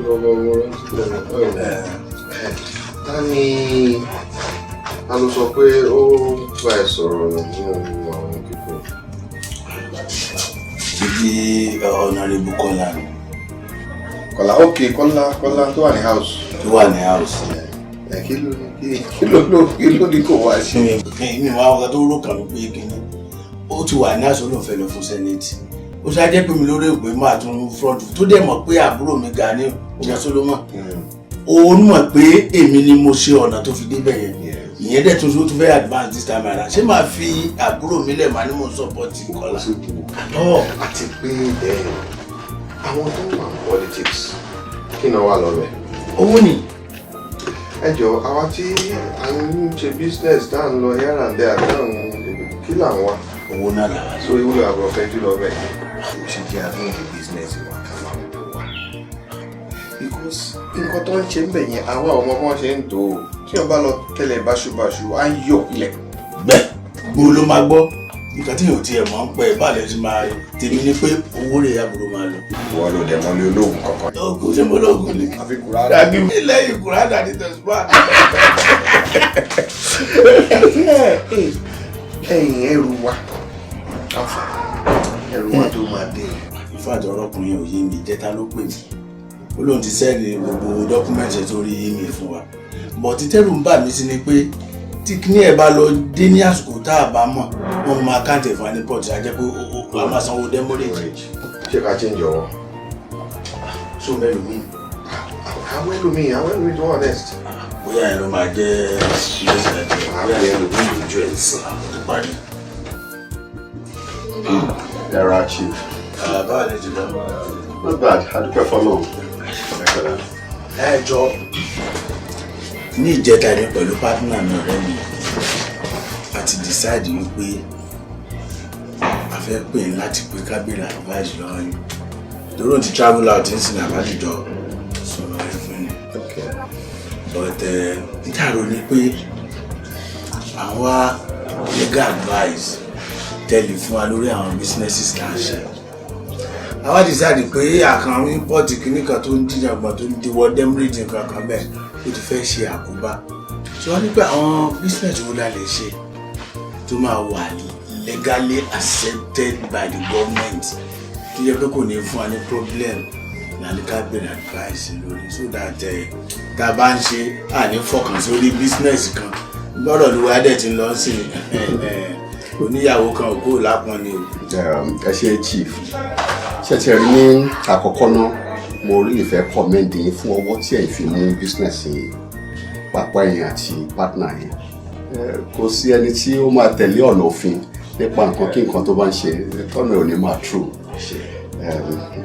Gbogbo mo rántí lẹ́nu. Ta ni ta ló sọ pé ó bá ẹ sọ̀rọ̀ nínú àwọn kíkọ́? Bíbí Honourable Kọ́lá ni. Kọ́lá, ok, Kọ́lá, Kọ́lá tó wà ní house. Tó wà ní house. Ẹ kí ló ní kí ló ní kò wá ṣe? Mi wá ọ̀gá tó rò kàn mí pé kíní ó ti wà ní àṣọ ló fẹ́ lọ fún Senate. Ó ṣáà jẹ́ pé mi lórí ìpè máa tún fraud tó dẹ̀ mọ̀ pé àbúrò mi Gani ọmọ Solomon, òun mọ̀ pé èmi ni mo ṣe ọ̀nà tó fi débẹ̀ yẹn. Ìyẹn dẹ̀ tún tún fẹ́ advance this time around. Ṣé máa fi àbúrò mi lẹ̀ máa ní mò ń support Kọ́lá? Àtọ́ àti pé àwọn tó wà ní politics, kí náà wà lọ́rẹ̀? Owó ni. Ẹ jọ, àwa tí à ń ṣe business tá à ń lọ here and there, àtàwọn kí là ń wá? Owó náà làwà. So ìwúlò àbọ̀ fẹ́jú lọ bẹ́ẹ̀. Ó ṣe jẹ́ àfihàn business wa ká máa mú wa, because nǹkan tó ń ṣe ń bẹ̀ yẹn, àwa ọmọ kan ṣe ń tó o. Tí wọ́n bá lọ tẹ́lẹ̀ báṣubàṣu, á ń yọ̀ ilẹ̀. Bẹ́ẹ̀ gbó ló máa gbọ́ nǹkan tí yóò tiẹ̀ mọ̀ ń pẹ́ báàlẹ̀ ti máa tèmi ni pé owó rẹ̀ àbúrò máa lọ. Wọ́n ló dẹ̀ mọ́lé olóògùn kankan. Oògùn ṣé mo lóògùn ni? Àfi kùránì. Dàbí mi lẹ́yìn kùránì àti tẹ̀síwá. Ẹ̀yìn ẹrù wa káfà ẹrù wa tó máa dé. Ìfàjọ ọ̀rọ̀kùnrin ò yé mi. Ìjẹta ló pè mí, ó lóun ti send gbogbo document sórí email fún wa, but títẹ́rù ń bà mí sí ni pé tí kíní ẹ̀ bá lọ dé ní àsìkò tá a bá mọ̀, wọ́n máa káǹtẹ̀ fún wa ní port, á jẹ́ pé a máa sanwó demurrage. Ṣé ká change ọwọ́? So mẹ́lòmíì. Àwọn ẹlòmíì tó wà next. Bóyá ẹ ló máa jẹ́ ilé ìdájọ́. Àwọn ẹlòmíì lójú ẹ̀ sìn. Tó parí. Yàrá chief. Báwo ni ti lọ? Not bad, adúpẹ́ fọlọ́run. Ẹ jọ, ní ìjẹta ní pẹ̀lú partner mi, ọ̀rẹ́ mi, a ti decide wípé a fẹ́ pè ní láti pé ká béèrè advice lọ́wọ́ yín torí òun ti travel out ń sìn àbájọ sọ̀rọ̀ ẹ fún ni. But nítàrò ni pé àwa legal advice tẹ́lẹ̀ fún wa lórí àwọn businesses tá a ṣe. Àwa decide pé àkàn import kìíní kan tó ń díjàgbọ̀n tó ń diwọ́ demurrage nǹkan kan bẹ́ẹ̀, ó ti fẹ́ ṣe àkóbá. Ṣé wọ́n ní pé àwọn business wo la lè ṣe tó máa wà legally accepted by the government, tó yẹ pé kò ní fún wa ní problem ní ká bẹ̀rẹ̀ advice lórí, so that tá a bá ń ṣe àní fọkàn sórí business kan gbọ́dọ̀ ló wá dẹ̀ ti ń lọ sí oníyàwó kan òkú lápọn ni o. Ẹ ṣe, chief. Ṣe ti rí ní àkọ́kọ́ náà, mo really fẹ́ commend yín fún ọwọ́ tí ẹ̀ fi mú business yìí, pàápàá ẹ̀yin àti partner yín. Kò sí ẹni tí ó máa tẹ̀lé ọ̀nà òfin nípa nǹkan kí nǹkan tó bá ń ṣe tọ́nà ò ní máa true.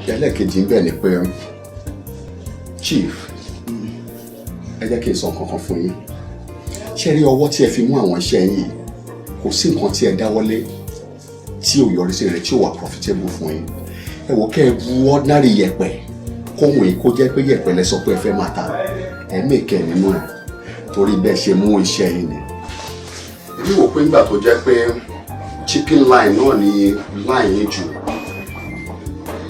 Ẹlẹ́ẹ̀kejì ń bẹ̀ ni pé, chief, ẹ jẹ́ kí n sọ nǹkan kan fún yín. Ṣé rí ọwọ́ tí ẹ fi mú àwọn iṣẹ́ yìí, kò sí nǹkan tí ẹ dáwọ́lé tí ò yọrí sí rẹ̀ tí ò wà profitable fún yín. Ẹ wò, kẹ́ ẹ bu ordinary yẹ̀pẹ̀ kóhùn yìí, kó jẹ́ pé yẹ̀pẹ̀ lẹ sọ pé ẹ fẹ́ máa ta, ẹ mèkẹ́ nínú ẹ̀, torí bẹ́ẹ̀ ṣe mú iṣẹ́ yìí ni. Èmi wò pé nígbà tó jẹ́ pé chicken line náà ni line yín jù,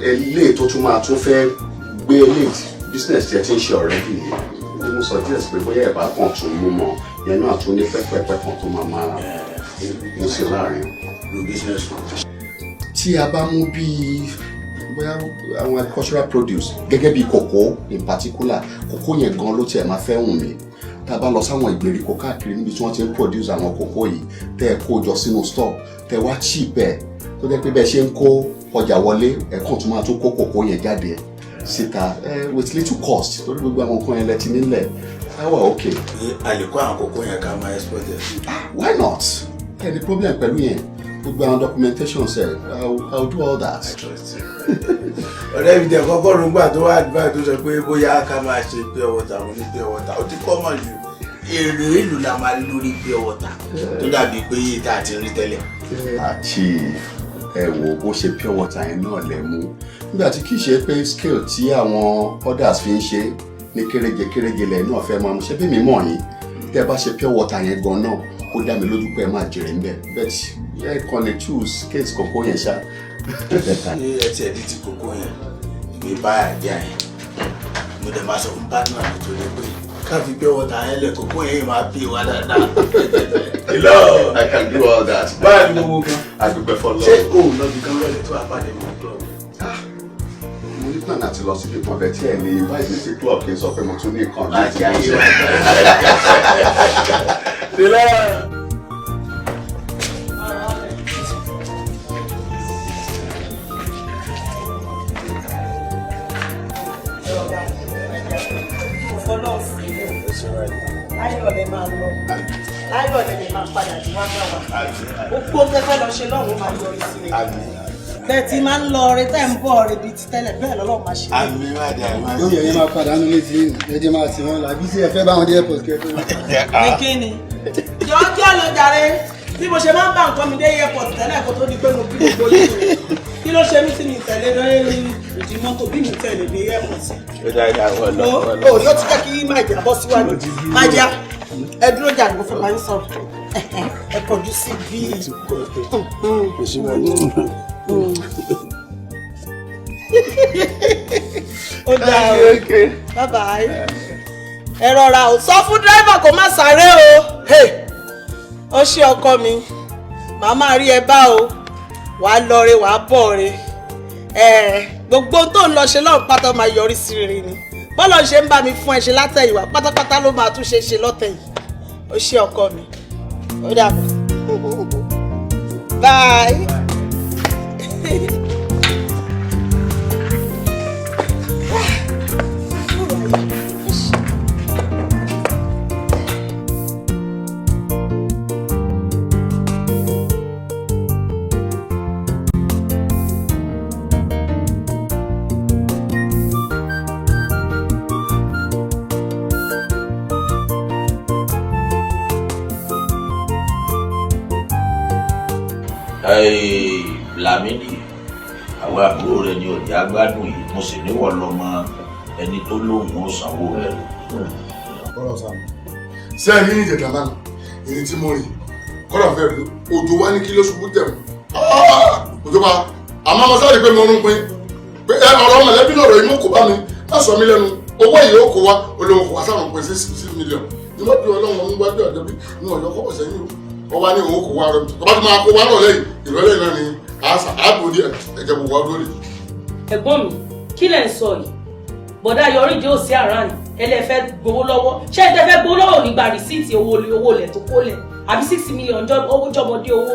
eléyìí tó tún máa tún fẹ́ gbé eléyìí business tí ẹ ti ń ṣe already yìí ni mo suggest pé bóyá ẹ bá kàn tún mú mọ́ yẹn náà, tún ní pẹ́pẹ́pẹ́ kan tó máa máa mú sí láàrin. Lo business. Tí a bá mú bíi bóyá àwọn agricultural produce gẹ́gẹ́ bíi kòkó in particular, kòkó yẹn gan ló tiẹ̀ máa fẹ́ wùn mí. Tá a bá lọ sáwọn ìgbèríko káàkiri níbi tí wọ́n ti ń produce àwọn kòkó yìí, tẹ́ ẹ kó jọ sínú store, tẹ́ wá cheap ẹ̀, tó jẹ́ pé bẹ́ẹ̀ ṣe ń kó ọjà wọlé, ẹ̀kan tó máa tún kó kòkó yẹn jáde síta with little cost, torí gbogbo àwọn nǹkan yẹn lẹ ti nílẹ̀, á wà okay. A lè kó àwọn kòkó yẹn ká máa export ẹ? Why not? Ẹ ní problem pẹ̀lú yẹn, gbogbo àwọn documentations ẹ, I will do all that. Ọ̀rẹ́ mi tẹ̀ kọ́kọ́ rúgbà tó wá advice tó sọ pé bóyá ká máa ṣe pure water. Mo ní pure water ó ti kọ́ mọ̀ jù. Èrè èlò la máa rí lórí pure water tó dàbí pé yìí tá a ti rí tẹ́lẹ̀? Àti ẹ wò, bó ṣe pure water yẹn náà lẹ mú, nígbà tí kì í ṣe pé scale tí àwọn others fi ń ṣe ní kéréje kéréje lẹ̀ náà fẹ́ máa mú ṣe bí mi mọ̀ yín. Tẹ́ bá ṣe pure water yẹn gan náà, ó dá mi lójú pé ẹ máa jèrè ńbẹ̀, but ẹ kàn lè choose case kòkó yẹn ṣá. Ṣé ẹ tiẹ̀ di ti kòkó yẹn, èmi bá àdíà yẹn. Mo dẹ̀ máa sọ fún partner mi tó lé pé ká fi pure water ẹ lẹ̀ kókó yẹn máa pè wá dáadáa. Ìlọ. I can do all that. Báyìí ni mo wo gan. Àdúpẹ́ fọlọ́. Ṣé o ò lọ bí kan lọ́lẹ̀ tó àpàdé mi club? Mo ní plan àti lọ síbi kan bẹ́ẹ̀ tí ẹ̀ ní invite mi sí club kí n sọ pé mo tún ní nǹkan Láti láti ayé ṣe. wa. Ìlọ. Láyọ̀ lẹ máa lọ, láyọ̀ lẹ lè máa padà ní wá bá wa. Gbogbo tẹ́fẹ́ lọ ṣe lọ́hùn-ún máa yọrí sí rẹ̀. Bẹ́ẹ̀ tí máa ń lọ ọrẹ tẹ́ ń bọ̀ ọrẹ bíi ti tẹ́lẹ̀ bẹ́ẹ̀ lọ́lọ́ máa ṣe. Àmì wà dé àmì. Yóò yẹ yín máa padà nínú létí yín, ẹ jẹ́ máa tì wọ́n lọ àbí sí ẹ fẹ́ bá wọn dé airport kẹ́ tó lọ. Ní kí ni? Jọ kí ọ lọ jàre. Bí mo ṣe máa ń bá nǹkan mi dé airport tẹ́lẹ̀ kó tó di pé mo bí gbogbo yìí. Kí ló ṣe mí tí mi tẹ̀lé lórí ìdí mọ́tò bí mi tẹ̀lé dé airport? Ó dáadáa wọ́n lọ. O ò yóò ti jẹ́ kí máa jà bọ́ síwájú. Máa jà ẹ dúró jà ní mo fẹ́ máa ń sọ̀rọ̀. Ẹ kọjú sí bíi. Ó dáa o, bye bye. Ẹ rọra o, sọ fún dírẹ́fà kó má sáré o. Hey, ó ṣe ọkọ mi, màá máa rí ẹ bá o, wàá lọ re wàá bọ̀ re. Gbogbo tó ń lọ ṣe lọ́run pátá máa yọrí sí rere ni. Bọ́lá ṣe ń bá mi fún ẹ ṣe látẹ̀yìnwá pátápátá ló máa tún ṣe ṣe lọ́tẹ̀yìn. Ó ṣe ọkọ mi, ó dàbọ̀. Bye. Lámídì, àwọn àbúrò rẹ ni ọjà gbádùn yìí, mo sì níwọ̀ lọ́mọ ẹni tó lóun ó sanwó rẹ. Kọ́lọ̀ sáà ṣé ẹ rí ní ìjẹ̀dá lánàá èyí tí mo rìn kọ́lọ̀ fẹ́ rí òjò wá ní kí ló ṣubú tẹ̀ mọ́ òjò pa àmọ́ mo sáré pé mo rún pin pé ọ̀rọ̀ mọ̀lẹ́bí lọ̀rọ̀ yìí mo kò bá mi má sọ mí lẹ́nu owó yìí ó kó wa olóhùn kò wá sáwọn pin 6 million ní wọ́n bí ọlọ́run ọ̀hún wájú ọ̀jọ́ bí ní ọ̀yọ́ kọ́kọ́ sẹ́yìn o wọ́n wá ní òun kò wá rọ mi tó bá ti máa kó wá rọ̀ lẹ́yìn ìrọ̀lẹ́ náà ni àṣà ààbò díẹ̀ ẹ̀jẹ̀ gbogbo wa lórí. Ẹ̀gbọ́n mi, kí lẹ̀ ń sọ yìí? Bọ̀dá Yọrídé ò sí àrán ẹlẹ́fẹ́ gbowó lọ́wọ́. Ṣé ẹ tẹ́ fẹ́ gbowó lọ́wọ́ ò ní gba rìsíìtì owó owó ilẹ̀ tó kó lẹ̀ àbí 6 million owó jọmọdé owó?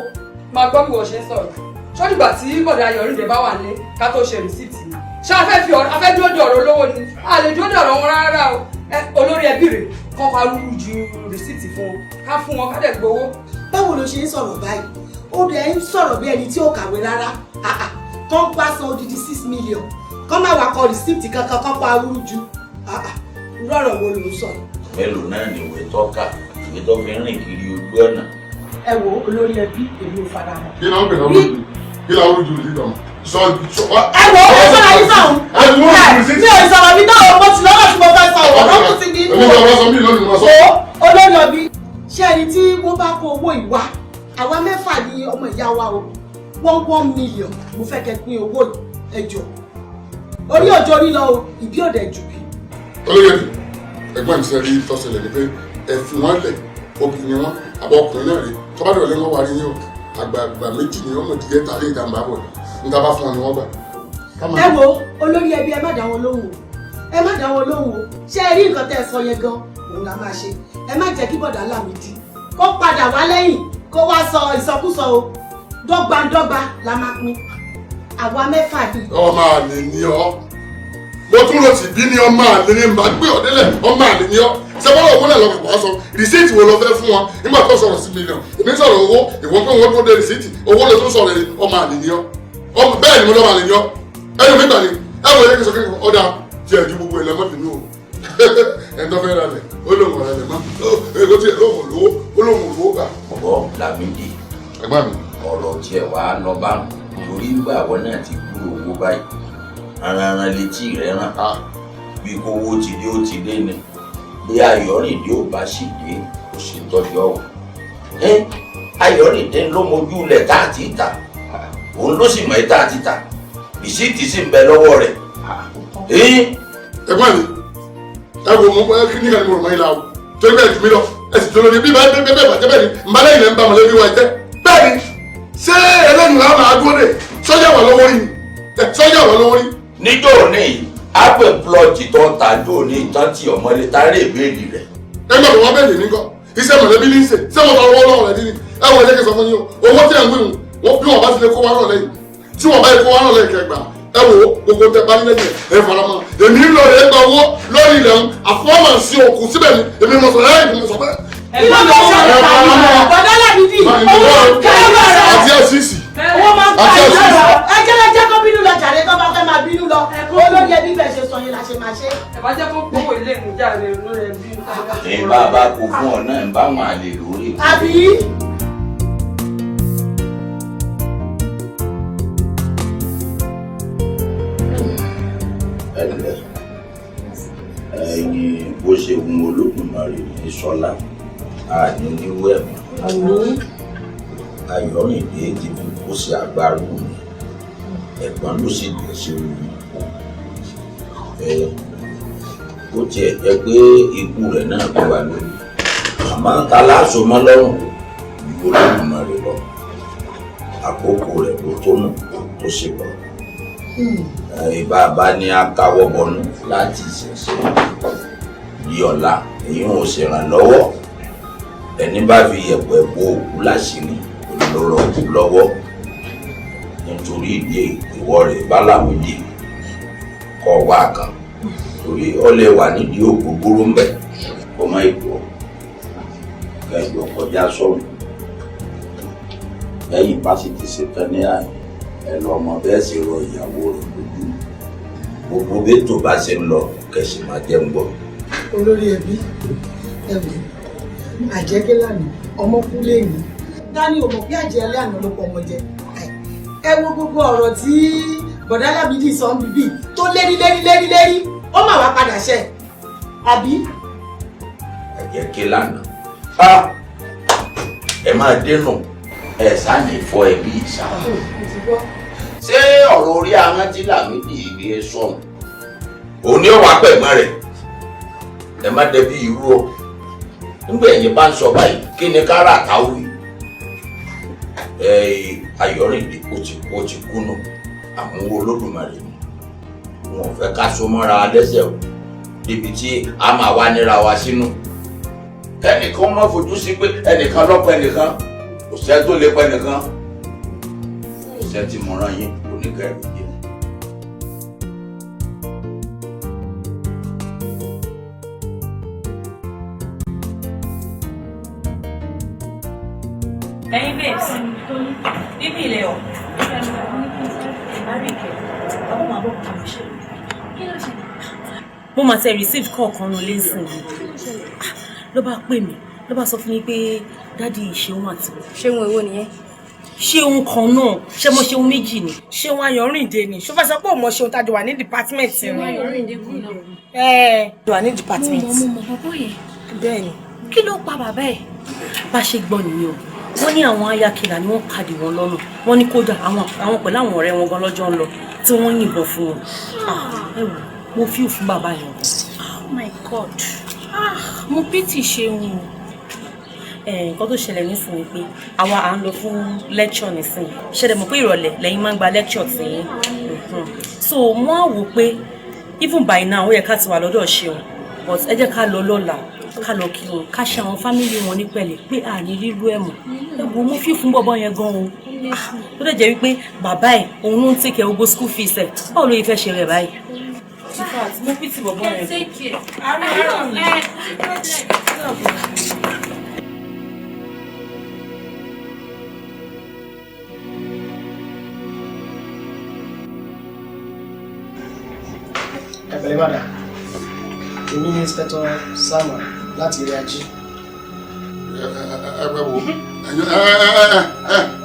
Máa gbọ́ bí wọ́n ṣe ń sọ̀rọ̀. Ṣọ́dùgbà tí bọ̀dá Yọrídé bá wà lé ká tó ṣe rìsíìtì ni? Ṣé a fẹ́ fi ọ̀rọ̀ a fẹ́ dúró de ọ̀rọ̀ olówó ni? A lè dúró de ọ̀rọ̀ wọn rárá o. Olórí ẹbí rẹ̀ kọ́ pa rúru ju rìsíìtì fún wọn, ká fún wọn, ká dẹ̀ gbowó. Báwo ló ṣe ń sọ̀rọ̀ báyìí? Ó dẹ̀ ń sọ̀rọ̀ bí ẹni tí ó kàwé rárá. Kán pa san odidi 6 million, kán má wàá kọ rìsíìtì kankan, kán pa arúgbó ju. Irú ọ̀rọ̀ wo ló ń sọ? Mélòó náà ni ìwé tọ́ka, ìwé tó fi ń rìn kiri ojú ọ̀nà? Ẹ wo, olórí ẹbí, èmi ò fara mọ́. Kí ló ń pè lọ́wọ́ jù? Kí ló ń jù sí ìdánwò? Sọ sọ. Ẹ wo, ó sọ̀rọ̀ yìí sọ̀hún. Ẹ wo rìsíìtì. Mi ò sọ̀rọ̀ mi náà, mo ti lọ́rọ̀ tí mo fẹ́ sọ, ọ̀rọ̀ kù ti di inú. Èmi kò bá sọ mí lónìí mo sọ. Wo, olórí ẹbí, ṣé ẹni tí wọ́n bá kó owó ìwá, àwa mẹ́fà ní ọmọ ìyá wa o, 1 1 million mo fẹ́ kẹ́ pín owó yìí. Ẹ jọ, orí òjò orí lọ o, ìbí òdẹ jù bí. Olóyè ẹbí, ẹ̀gbọ́n mi, ṣe rí tọ́sẹ̀lẹ̀ ni pé ẹ fi wọ́n lẹ̀, obìnrin ni wọ́n àbọ̀ ọkùnrin náà rí tọ́ba dọ̀lẹ́ wọn wà rí yín o. Àgbààgbà méjì ni ọmọ ìdílé ta lé ìjàmbá bọ̀ níta bá fún wọn ni wọ́n gbà. Ẹ wo, olórí ẹbí, ẹ má dá wọn lóhùn o, ẹ má dá wọn lóhùn o. Ṣé ẹ rí nǹkan tẹ́ ẹ sọ yẹn gan òun la máa ṣe. Ẹ má jẹ́ kí bọ̀dá Lámìdí kó padà wá lẹ́yìn kó wá sọ ìsọkúsọ o. Dọ́gbandọ́gba la máa pín, àwa mẹ́fà ni. Ọmọ àlè ni ọ, mo tún lọ sí bí ní ọmọ àlè ni màá gbé ọ délẹ̀. Ọmọ àlè ni ọ. Sẹ́wọ́n owó náà lọ́kọ̀ wá sọ rìsíìtì wo lọ fẹ́ fún wọn nígbà tó sọ̀rọ̀ sí mílíọ̀nù? Èmi sọ̀rọ̀ owó, ìwọ pé wọ́n tó dé rìsíìtì owó ló tún sọ̀rọ̀. Ọmọ àlè ni ọ. Ọmọ bẹ́ẹ̀ ni mo lọ́mọ àlè ni ọ. Ẹnu mi gbà ni ẹ wọ ẹ̀yẹ́kẹ́ sọ kí ọ̀dà tí ẹ̀ ju gbogbo ẹ̀ lọ́mọ bínú o. Ẹ̀ tó fẹ́ ra lẹ̀, ó lóun ọ̀rẹ́ lẹ̀ mọ́ ẹ̀ tí ẹ̀ lóun lówó, ó lóun lówó gbà. Ọ̀bọ Lámídì, ẹ̀gbọ́n mi, ọ̀rọ̀ tiẹ̀ wá lọ bá torí nígbà wọn náà ti kúrò owó báyìí aranran létí rẹ̀ ràn bí kówó ti dé, ó ti dé ni. Bí Ayọ̀rìndé ò bá sì dé, kò sí tọ́jú ọ̀wọ̀ ẹ. Ayọ̀rìndé ló mojú ilẹ̀ tá a ti tà, òun ló sì mọ̀ ẹ́ tá a ti tà, rìsíìtì sì ń bẹ lọ́wọ́ rẹ̀. Ẹ̀gbọ́n mi. Ẹ wo mo kí ní kàní mo rò mọ́ yín la o, torí bẹ́ẹ̀ jù mí lọ, ẹ sì tó lórí bí bẹ́ẹ̀ bẹ́ẹ̀ bàjẹ́ bẹ́ẹ̀ ni nbalẹ̀ ilẹ̀ ń bá mọ̀lẹ́bí wa jẹ́ bẹ́ẹ̀ ni. Ṣé ẹlẹ́nu làwọn máa dúró dè? Sọ́jà wà lọ́wọ́ rí ni, sọ́jà wà lọ́wọ́ rí. Níjọ́ òní apẹ plọ̀tì tó ń ta jó ní ìtàn tí ọmọlé táré ìbéèlì rẹ̀. Ẹ gbọ́dọ̀ wá bẹ́ẹ̀ lè ní kọ́ iṣẹ́ mọ̀lẹ́bí ní í ṣe, ṣé wọ́n tọrọ owó lọ́wọ́ rẹ̀ níní? Ẹ wọ, ẹ jẹ́ kí n sọ fún yín o, owó tí ẹ̀ ń wí wọn, bí wọn bá ti lè kó wá rọ̀ lẹ́yìn tí wọn bá yẹ kó wá rọ̀ lẹ́yìn kẹgbà, ẹ wò ó, gbogbo tẹ bá nílẹ̀ yẹn ẹ fara mọ́. Èmi ń lọ rẹ̀ gba owó lórí ilẹ̀ ń àfọ́mà sí òkú síbẹ̀ ni èmi mọ̀ sọ̀rọ̀ ẹ̀ mọ̀ sọ bẹ́ẹ̀. Kí ló lọ ṣe bọ̀dá Lámídì? Owó máa ń ká ẹ lára. Àti ẹ̀sìsì. Owó máa ń ká ẹ lára. Ẹ jẹ́ ẹ jẹ́ kó bínú lọ jàre, tó bá fẹ́ máa bínú lọ. Olórí ẹbí bẹ̀ ṣe sọ yẹn la ṣe máa ṣe. Ẹ bá jẹ́ kó gbówó ilé ìmújà rẹ̀ lórí ẹbí. Ẹ bá bá kó fún ọ náà ń bá wọn àlè lórí. Àbí. Ẹlẹ ẹyin, bó ṣe wun Olódùmarè ní sọlá, àní nírú ẹ̀ mọ́. Ayọ̀rìndé ti fi kó sí agbárù mi, ẹ̀gbọ́n ló sì dẹ̀ sí orí ẹ. Bó tiẹ̀ jẹ́ pé ikú rẹ̀ náà kó wa lórí, àmọ́ ta láṣọ mọ́ lọ́rùn ju Olódùmarè lọ. Àkókò rẹ̀ ló tó nù tó sì lọ. Ìbá bá ní akáwọ́ bọnú láti ṣẹ̀ṣẹ̀ di ọ̀la, èyí ò ṣèrànlọ́wọ́. Ẹni bá fi yẹ̀pẹ̀ bo òkú láṣìírí, olóró òkú lọ́wọ́. Nítorí ìdí ìwọ rẹ̀ bá Lámídì kọ́ wá kan, torí ó lè wà nídìí ògógóró ń bẹ̀ kó má ìgbọ́ kẹjọ kọjá sọ̀rọ̀ lẹ́yìn fásitì ṣetán ní àyè. Ẹ lọ mọ bẹ́ẹ̀ sì rọ ìyàwó rẹ̀ lójú. Gbogbo bẹ́tò bá ṣe ń lọ, kẹ̀sì máa jẹ́ ń gbọ́. Olórí ẹbí, ẹ wò, àjẹkẹ́ lánàá, ọmọ kú lẹ́yìn. Dání ò mọ̀ pé àjẹ́ alẹ́ àná ló pọ̀ ọmọ jẹ. Ẹ wo gbogbo ọ̀rọ̀ tí bọ̀dá Lámídì sọ ń bíbí tó lérí lérí lérí lérí, ó mà wá padà ṣẹ àbí. Àjẹkẹ́ lánàá, ẹ máa dénú ẹ sáni fọ ẹbí ìsà. Ṣé ọ̀rọ̀ orí ahọ́n tí Lámídì ìgbé sọ̀hún òun ni ó wàá pẹ̀gbọ́n rẹ̀? Ẹ má dẹbi irú o. Nígbà ẹ̀yìn bá ń sọ báyìí, kí ni kára àtàwí? Ayọ̀rìndé ó ti kúnnù àmúwò Olódùmarè ni. Wọn ò fẹ́ ká so mọ́ra lẹ́sẹ̀ o débi tí a máa wá níra wa sínú. Kẹ́nìkan má fojú sí pé ẹnìkan lọ́pọ̀ ẹnìkan, kò sẹ́ tó lè pẹ́ nìkan. Kò sẹ́ tí mo rán yín oníkẹ́rù jẹ. Ẹ̀yin babes, bíbí ilẹ̀ ọ̀. Àwọn àbọ̀ kan ló ṣe. Mo máa tẹ receive call kan nù lẹ́sìn yìí. Ló bá pè mí, ló bá sọ fún mi pé daddy Ṣeun àti. Ṣéun èwo nìyẹn? Ṣeun kan náà, ṣé mo ṣeun méjì ni? Ṣeun Ayọ̀rìndé ni. Ṣó fẹ́ sọ pé òun mọ Ṣeun tájọ wà ní department ni? Ṣeun Ayọ̀rìndé kan náà. Ẹ wà ní department. Mo mọ bàbá yẹn. Bẹ́ẹ̀ni. Kí ló pa bàbá ẹ̀? Bá ṣe gbọ́ nìyẹn o, wọ́n ní àwọn ayakìlà ni wọ́n pàdé wọn lọ́nà. Wọ́n ní kódà àwọn pẹ̀lú àwọn ọ̀rẹ́ wọn gan lọ́jọ́ ń lọ tí wọ́n yìnbọn fún wọn. Ẹ wò, mo fíò fún bàbá yẹn gan. Oh my God, ah, mo pity Ṣeun o. Nǹkan tó ṣẹlẹ̀ nísìnyí pé àwa à ń lọ fún lecture nísìnyí. Ṣẹlẹ̀ mọ̀ pé ìrọ̀lẹ́ lẹ́yìn máa ń gba lecture tì yín, so mo á wò pé even by now ó yẹ ká ti wà lọ́dọ̀ Ṣeun, but ẹ jẹ́ ká lọ lọ́la, ká lọ kí wọn, ká ṣe àwọn family wọn ní pẹ̀lẹ́ pé à ní rírú ẹ̀ mọ̀. Ẹ wo, mo fi fún bọ́bọ́ yẹn gan o. Ó dẹ̀ jẹ́ wípé bàbá ẹ̀ òun ló ń take care gbogbo school fees ẹ̀. Báwo ló yẹ fẹ́ ṣe rẹ̀ báyìí? In fact, mo pity bọ́bọ́ yẹn. Take care. Àárẹ̀. Ẹ pẹ̀lẹ́ madam, èmi ní Inspector Samuel láti ilé ají. Ẹ ẹ wo,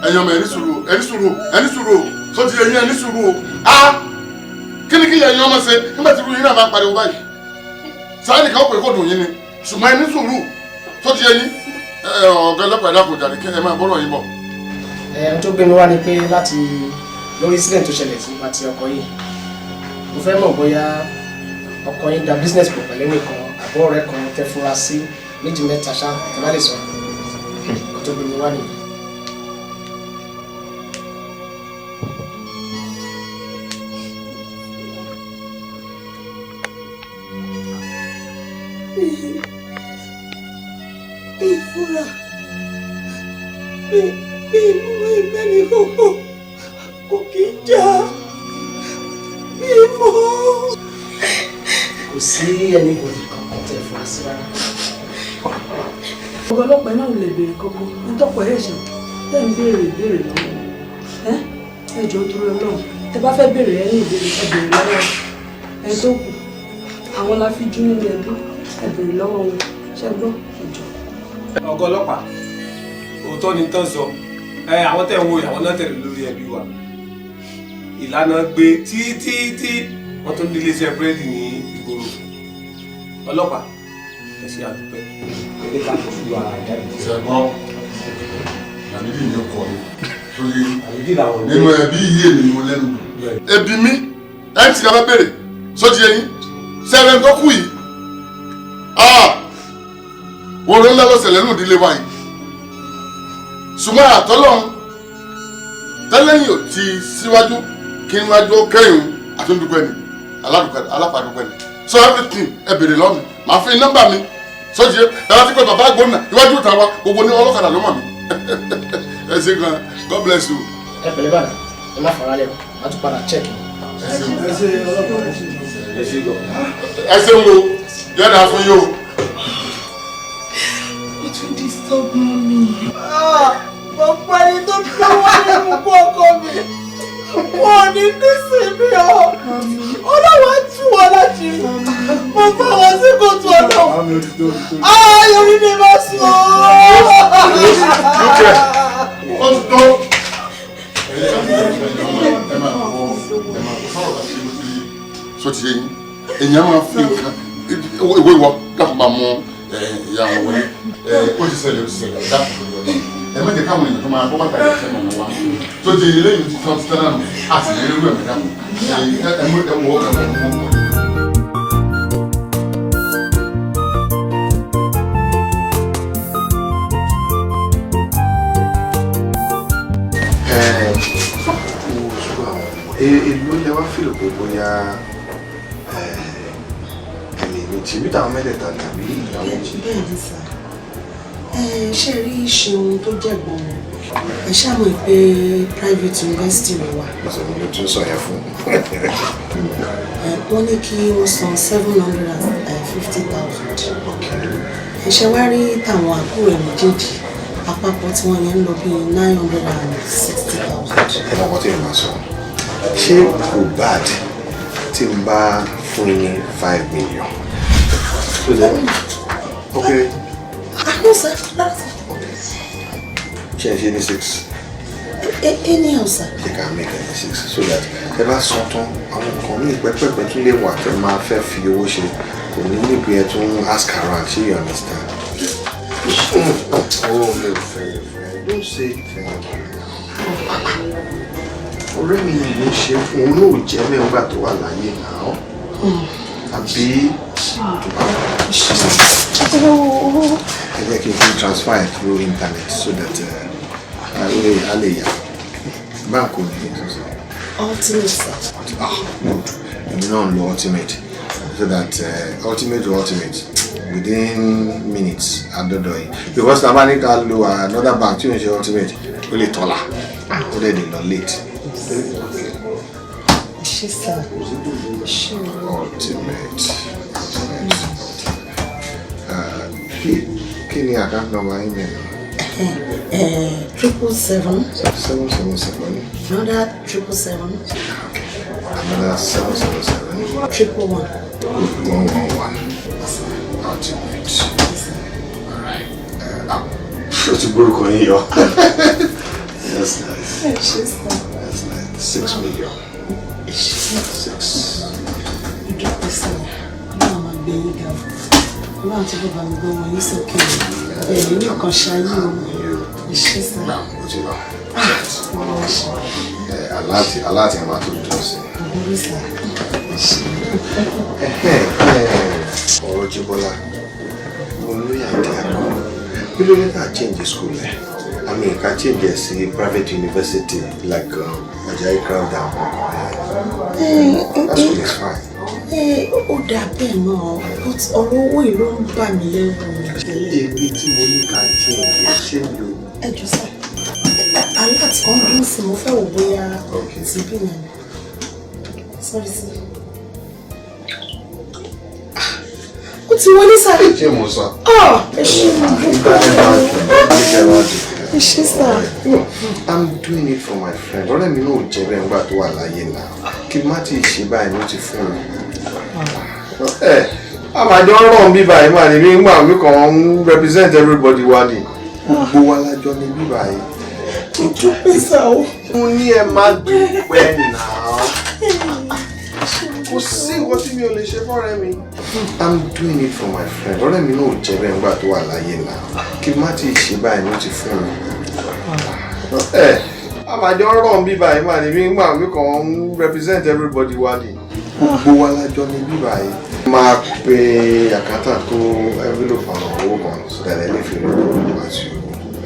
ẹ̀yin ọmọ, ẹni sùúrù, ẹni sùúrù, ẹni sùúrù. Sọ ti ẹ̀yin, ẹni sùúrù o. A kí ni kí ẹ̀yin ọmọ ṣe nígbà tí irú yín náà máa pariwo báyìí? Sáà nìkan ó pè kó dùn yín ni, ṣùgbọ́n ẹni sùúrù. Sọ ti ẹ̀yin, ọ̀gá ọlọ́pàá, ẹ̀dá kò jàre, kí ẹ máa bọ́rọ̀ yín bọ̀. Ẹ ohun tó gbé mi wá ni pé láti lórí incident tó ṣẹlẹ̀ sí àti ọkọ yìí, mo fẹ́ mọ̀ bóyá ọkọ yín da business pọ̀ pẹ̀lú ẹnìkan. Àbọ̀ ọ̀rẹ́ kan tẹ́ fura sí méjì mẹ́ta ṣá tẹ́ bá lè sọ. Kó tó gbé mi wá nìyẹn. Ìfura mi mi mẹ́ni kókó kò kí ń jà mi mọ́. Kò sí anybody kankan tẹ́ fura sí rárá. Ọ̀gá ọlọ́pàá, ẹ má wulẹ̀ béèrè kankan nítọ́pọ̀ ẹ̀ ṣe tẹ́ ń béèrè ìbéèrè lọ́wọ́ ẹ. Ẹ jọ̀ọ́, torí Ọlọ́run, tẹ́ bá fẹ́ béèrè ẹ ní ìbéèrè, ẹ béèrè lọ́wọ́ ẹ tó kù. Àwọn la fi jú nínú ẹbí, ẹ béèrè lọ́wọ́ wọn. Ṣẹ gbọ́? Ẹ jọ̀ọ́. Ọ̀gá ọlọ́pàá, òótọ́ ni tán sọ ẹ. Àwọn tẹ̀ ń wo, àwọn náà tẹ̀lé lórí ẹbí wa ìlànà gbé títí tí wọ́n tún ní iléeṣẹ́ búrẹ́dì ní ìgboro. Ọlọ́pàá, ẹ ṣe àdúpẹ́. Ẹ jẹ́ ká tú ara jáde. Ṣẹ̀gbọ́n Làmídì ni ó kọ mi torí Làmídì làwọn ò nínú ẹbí yìí, èmi ni mo lẹ́nu jù. Ẹbí mi ẹ ti dábẹ́ bèrè sóti eyín sẹ́rẹ̀ tó kù yìí, wọ́n ló ń lọ́ lọ́sẹ̀ lẹ́nu ìdílé wa yìí, ṣùgbọ́n àtọ́lọ́hún tẹ́lẹ̀yìn ò ti síwájú kí n wájú ó kẹ́yìn àtúndúpẹ́ ni alápàdúpẹ́ ni. So everything, ẹ bèrè lọ́mi, màá fi nọ́mbà mi sọ́jí. Ẹ bá ti pẹ́ bàbá àgbọ̀nà iwájú ìta wa, gbogbo ní ọlọ́kadà ló mọ̀ mí. Ẹ ṣé gan, God bless you. Ẹ pẹ̀lẹ́ bàdà, ẹ má fara lẹ o, má tún padà check. Ẹ ṣé ọlọ́pàá, ẹ ṣé, ẹ ṣé gan. Ẹ ṣeun o, yọ̀dà fún yín o. Ó tún disturb mi. Gbogbo ẹni tó lọ́wọ́ nínú kú ọkọ mi, wọn ò ní nísìnyí o. Ọlọ́wọ́ tú wọn láti rí. Mo bá wọn sí kòtò ọ̀nà. Ayọ̀ mi máa sùn o. Ó ti tó. Ẹ máa bọ, ẹ máa bọ sọ̀rọ̀ àti so ti yé yín. Èèyàn máa fi nǹkan ìwé ìwọ dákun bá mú ìyá wọn wọlé. Ó ti ṣẹlẹ̀, ó ti ṣẹlẹ̀. Dákun lórí ọ̀nà, ẹ má jẹ́ káwọn èèyàn tó máa bọ́ bàtà yẹn sẹ́nu ọ̀nà wa tó ti eléyìí ti tán ti tán náà àti ní irú ẹ̀mí. Dákun, ẹ mú ẹ wọ ẹ wọ ẹ wọ. Èló lẹ wá fìlò pé bóyá ẹ lè ní tìbí táwọn mẹ́tẹ̀ẹ̀ta tàbí àwọn méjì? Bẹ́ẹ̀ ni sà. Ẹ ṣe rí Ṣeun tó jẹ̀gbọ́n wọn, ẹ ṣàmọ̀ pé private university ló wà. Ọ̀sẹ̀ mi ló tún sọ yẹn fún. Wọ́n ní kí wọ́n san 750,000. Ẹ ṣe wá rí tàwọn àbúrò ẹ̀ méjèèjì, àpapọ̀ tí wọ́n yẹn ń lọ bíi 960,000. Ẹ mọ̀ ọkọ tí mi máa sọ, ṣé kò bad tí n bá fún yín ní 5 million? So then, okay. Ah, no sir, rárá sir. Ṣe ẹ ṣe ní six? Anyhow sir. Ṣe ká make it six so that ẹ bá san tán, àwọn nǹkan míì pẹ́pẹ́pẹ́ tún lè wà tẹ́ máa fẹ́ fi owó ṣe, kò ní níbi ẹ tún ask around. Ṣé you understand? Oh, mi ò fẹ́, mi ò fẹ́. Don't say thank you. Ọ̀rẹ́ mi ni mo ṣe fún, òun náà ò jẹ́ mẹ́wàá tó wà láyé náà àbí? Ẹ jẹ́ kí n fi transfer it through internet so that a lè yà báńkì ò ní sọ́sọ́. Ultimate sir. Ah, good. Èmi náà ń lo Ultimate so that ultimate to ultimate, within minutes àdọ́dọ̀ yìí, because tá a bá ní ká lo another bank tí ò ń ṣe Ultimate, ó lè tọ́la, ó lè dè lọ late. Ṣé sir, ṣé o. Ultimate, Ultimate. Kí ni account number yín mẹ́rin? 777. 777. Another 777. Another 777. 111. 111. Ultimate. Alright. Ó ti gbórúkọ yín yọ. That's nice. Ṣé sir. That's nice. 6 million. Six. Ìdúpẹ́ sir, Ọlọ́run máa gbé yín ga fún Ọlọ́run tí bàbá mi gbọ́ wọn yín sókè ẹ̀ ní ọ̀kan ṣayé o. Ṣé sir. Náà ó ti lọ. Ọlọ́run ṣe. Aláàtì aláàtì ẹ̀ máa tó dùn sí. Òwúrọ̀ sir. Ṣé. Ọ̀rọ̀ Jíbọ́lá, mo ní idea kan. Kí ló dé tá a change school ẹ̀? I mean, ká change ẹ̀ sí private university like Ajayi Crowther kankan ẹ̀. That school is fine. Ẹ ó dáa bẹ́ẹ̀ náà, but ọ̀rọ̀ owó yìí ló ń bà mí lẹ́rù. Èmi tí mo ní ká change ẹ̀, ṣé mi ò. Ẹ jọ sá, alert kan dún sí, mo fẹ́ wò bóyá ti bí mi. Sorry sí. Ó ti wọlé sá. Ṣé mo sọ? Ẹ ṣé, mo dúpẹ́. Ẹ ṣé sá. I'm doing it for my friend. Ọ̀rẹ́ mi náà ò jẹ́ bẹ́ẹ̀ nígbà tó wà láyé náà. Kí n má ti ṣe báyìí ló ti fún mi. Ẹ àmàjọ rọ̀ ń bí báyìí máa ní bí ngbà mi kàn ń represent everybody wa ni. Gbogbo wa lájọ ní bí báyìí. Mo dúpẹ́ sá o. Mo ní ẹ má dúpẹ́ náà. Kò sí nǹkan tí mi ò lè ṣe fọ́rẹ́ mi. I'm doing it for my friend. Ọ̀rẹ́ mi náà ò jẹ́ bẹ́ẹ̀ nígbà tó wà láyé náà. Kí n má ti ṣe báyìí ló ti fún mi. Ẹ àmàjọ rọ̀ ń bí báyìí máa ní bí ngbà mi kàn ń represent everybody wa ni. Gbogbo wa lájọ ní bí báyìí. Máa pe accountant kó envelope àwọn owó kan so that ẹ lè fi rí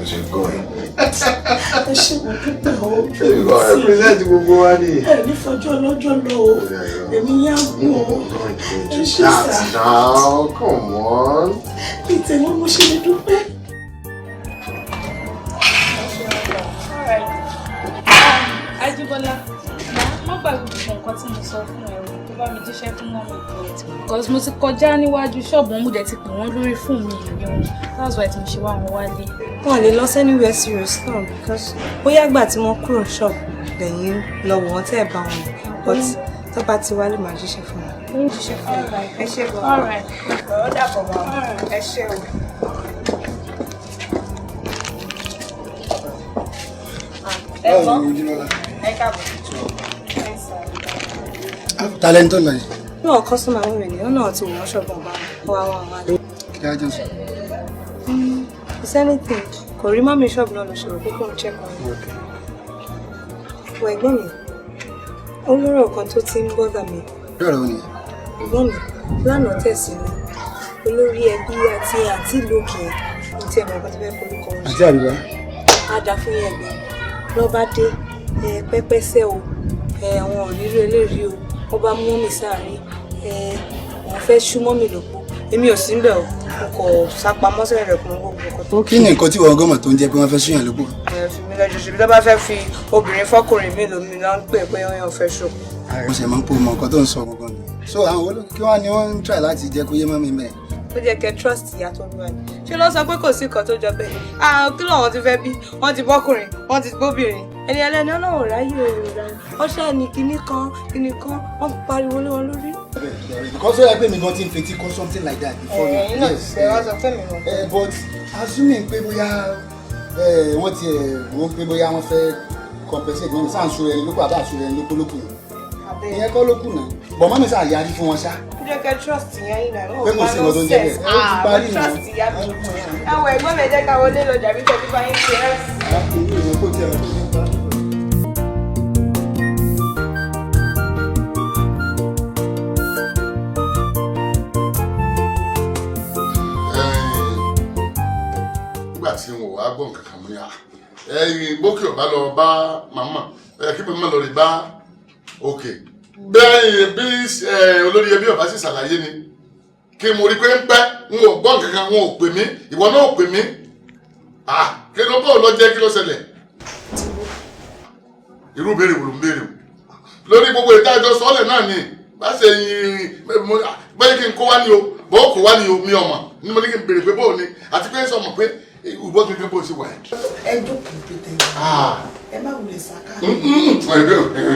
as you go in. Ẹ ṣé, mo dúpẹ́ o. Èmi kàn represent gbogbo wa ni. Ẹ ní fọjọ́ lọ́jọ́ lọ o. Èmi yá gùn o. Ẹ ṣé sá. Now, come on. Ìtẹ̀wọ́n mo ṣe lè dúpẹ́. Ajíbọ́lá, má gbàgbé gbogbo nǹkan tí mo sọ fún ẹ o, tó bá mi jíṣẹ́ fún mummy, because mo ti kọjá níwájú ṣọ́ọ̀bù wọn, mo dẹ̀ ti pè wọ́n lórí fóònù mi ìrí wọn. That's why tí mo ṣe wá wọn wálé. Wọn lè lọ sí anywhere serious náà, because bóyá ìgbà tí wọ́n kúrò shop lẹ́yìn lọ wò wọ́n tẹ́ ẹ̀ bá wọn, but tó bá ti wálé, màá jíṣẹ́ fún wọn. Ó ń jíṣẹ́ fún wọn. Ẹ ṣé gan. All right. Ó dàbọ̀ mọ́. Ẹ ṣé o. Báwo ni Ojúlọ́lá? Ẹ káàbọ̀. Talent tó lọ yìí. Náà customer wọn rẹ̀ ni ó náà ti wọ́n ṣọ́ọ̀bù ọba wa wà wá. Kí á jọ sọ? Kò sí anything, kò rí mummy ṣọ́ọ̀bù náà lọ ṣòro pé kò ń check on. Wọ ẹ̀gbọ́n mi, ó lọ́rọ̀ kan tó ti ń bother mi. Bẹ́ẹ̀rẹ̀ o ni. Ẹ̀gbọ́n mi, lánàá tẹ̀sí ni olórí ẹbí àti àǹtí lókè ní tí ẹ̀mọ̀ kan tó fẹ́ forúkọ wọn. Àti àríwá. Á dá fún yẹn ẹ̀gbọ́n lọ́ba dé ẹ pẹ́pẹ́sẹ́ o, ẹ àwọn òrírò eléyìí o, wọ́n bá mú mummy sáàrin, ẹ wọ́n fẹ́ ṣú mummy lópo. Èmi ò sí ń bẹ̀ o, mo kò sápamọ́ sẹ́yìn rẹ̀ kún gbogbo nǹkan tó. Kí ni nǹkan tí wọ́n gọ́mọ̀ tó ń jẹ́ pé wọ́n fẹ́ ṣúyàn lópo? Ẹ fi mi lọ́jọ́ ṣe bí tó bá fẹ́ fi obìnrin fọ́kùnrin mélòó mi ló ń pè pé wọ́n fẹ́ ṣòkò. Mo ṣe máa ń pò mọ nǹkan tó ń sọ gangan ni. So àwọn olókè kí wọ́n ní wọ́n ń try láti jẹ́ kó yé mummy mẹ́. Ó jẹ́ kẹ́ trust ìyá tó bí wa ni. Ṣé ló sọ pé kò sí nǹkan tó jọ bẹ́ẹ̀? Àwọn kí làwọn ti fẹ́ bí? Wọ́n ti bọ́kùnrin, wọ́n ti bóbìnrin. Ẹni ẹlẹ́ni ọlọ́run ráyè òòrùn. Wọ́n ṣáà ní kinní kan, kinní kan, wọ́n pariwo lé wọn lórí. Because ó yẹ pé mi gan ti ń fetí kọ́ something like that before now. Ẹ̀yin náà ṣe wá sọ fún mi mọ́. But assuming pé bóyá wọ́n ti wọ́n pé bóyá wọ́n fẹ́ compensate mummy sáà ń sọ ẹni lóko àbá àṣọ ẹni lóko lóko yẹn. Ìyẹn kọ́ ló kù náà. But mummy sáà yarí fún wọn ṣá. Ó jẹ́ kẹ́ trust ìyá yín náà. Pé kò sí nǹkan tó ń jẹ́ bẹ́ẹ̀. Ó ti parí nà. Trust ìyá mi. Àwọn ẹ̀gbọ́n mi, jẹ́ ká wọlé lọ jàbí tẹ̀bí bá yín ṣe ẹ́. Èmi ò kó tiẹ̀ lọ tó ní pa. Nígbà tí wọn ò wá gbọ́ nǹkan kan, mo ní à ẹ̀yìn gbókè ọ̀bá lọ bá màmá ẹ̀ kí màmá lọ rí bá òkè bẹ́ẹ̀ bí olórí ẹbí ọba sì ṣàlàyé ni kí mo rí pé ń pẹ́, n ò gbọ́ nǹkan kan, wọn ò pè mí, ìwọ náà ò pè mí. Kí ló bọ́ lọ jẹ́? Kí ló ṣẹlẹ̀? Irú béèrè wò ló ń béèrè o lórí gbogbo ìdájọ́ sọ́ọ̀lẹ̀ náà ni bá ṣe yin bẹ́ẹ̀ kí n kó wá ní o bó kó wá ní o, mi ọmọ ní mo ní kí n béèrè pé bóò ni, àti pé sọmọ pé ìwọ gẹ́gẹ́ bó ṣe wà ẹ́. Ẹ jókòó pété, ẹ má wulẹ̀ sáká.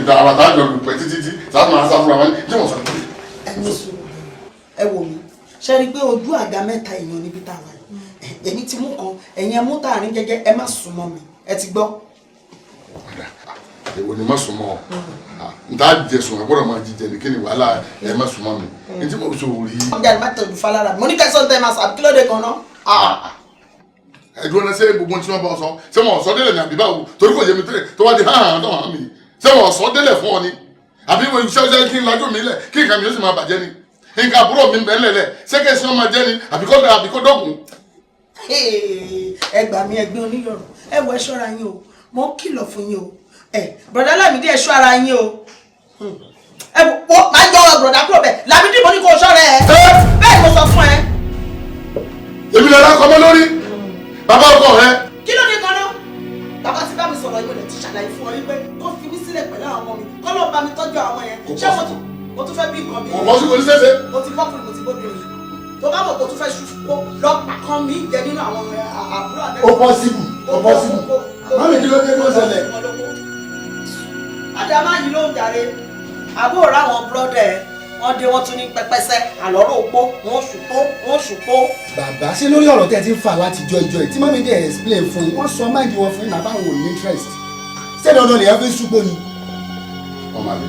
Ìdàrà tájọ lù pẹ́ títí tí sáà máa sá fúnra wọn ní tí wọ́n sọ pé. Ẹ ní sùúrù, ẹ wò mí, ṣe rí i pé ojú àga mẹ́ta èèyàn níbi tá a wà yìí, èmi ti mú kan, ẹ̀yin ẹ mú tààrin jẹ́jẹ́, ẹ má sùn mọ́ mi, ẹ ti gbọ́. Èwo ni má sùn mọ́ ọ? N ta jẹsùn ẹ gbọ́dọ̀ máa jíjẹ ní kí ni wàhálà? Ẹ má sùn mọ́ mi ní tí mo sọ rí. Ọjà ni má tẹ̀lé falára, mo ní kẹsàn-án tẹ́ máa sàbí, kí ló dé gan náà. Ẹ̀dùn ọ̀nà ṣé gbogbo tí wọ́n bá sọ, ṣé wọ́n sọ délẹ̀ ní àbí báwo? Torí kò yé mi tó wá di hàn hàn tó hàn mí. Ṣé wọ́n sọ délẹ̀ fún ọ ni àbí wọ́n ṣe ṣe kí n lajú mi lẹ̀ kí nǹkan mi ó sì máa bàjẹ́ ni? Nǹkan àbúrò mi ń bẹ lẹ̀lẹ̀, ṣé kí èsì ọmọ jẹ́ ni àbíkọ́ dọ́kun. Ẹ gbà mí, ẹgbẹ́ oníyọ̀rọ̀, ẹ wọ ẹ ṣọ́ra yín o, mo ń kìlọ̀ fún yín o. Ẹ bọ̀dá Lámídì, ẹ ṣọ́ ara yín o. Ẹ wọ máa yọ ọ bọ̀dá kúrò bẹ́ẹ̀. Lámídì, mo ní kó o ṣọ́ra ẹ, bẹ́ẹ̀ ni mo sọ fún ẹ. Èmi lè ra ọkọ lórí bàbá ọkọ rẹ. Kí ló dé gan-an? Bàbá ti bá mi sọ̀rọ̀ yìí, mo lè ti ṣàlàyé fún ọ wípé kó fi mí sílẹ̀ pẹ̀lú àwọn ọmọ mi, kọ́ ló bá mi tọ́jú àwọn ọmọ yẹn. Ṣé mo tún fẹ́ bí nǹkan mi? Kò bọ́ sí, kò ní sẹ́sẹ́. Mo ti bọ́kùnrin, mo ti bóbìnrin. Tó bá mọ̀ kó tún fẹ́ ṣùkú lọ́pàá kan mi jẹ nínú àwọn àbúrò àbẹ́. Ó possible, ó possible. Mummy, kí ló dé tó ṣẹlẹ̀? Ọjà máa yí ló ń jàre. Àbúrò ráwọn brother ẹ̀, wọ́n dé, wọ́n tún ní pẹpẹsẹ àlọ́rọ̀ òpó, wọ́n ṣùpó, wọ́n ṣùpó. Bàbá, ṣé lórí ọ̀rọ̀ tẹ́ ti ń fà láti jọ ìjọ yìí tí mummy dẹ̀ explain fún yín, wọ́n sọ mind wọn fún yín náà, báwọn ò ní interest. Ṣé dandan lèèyàn fi ń ṣúpó ni? Ọmọ àlè,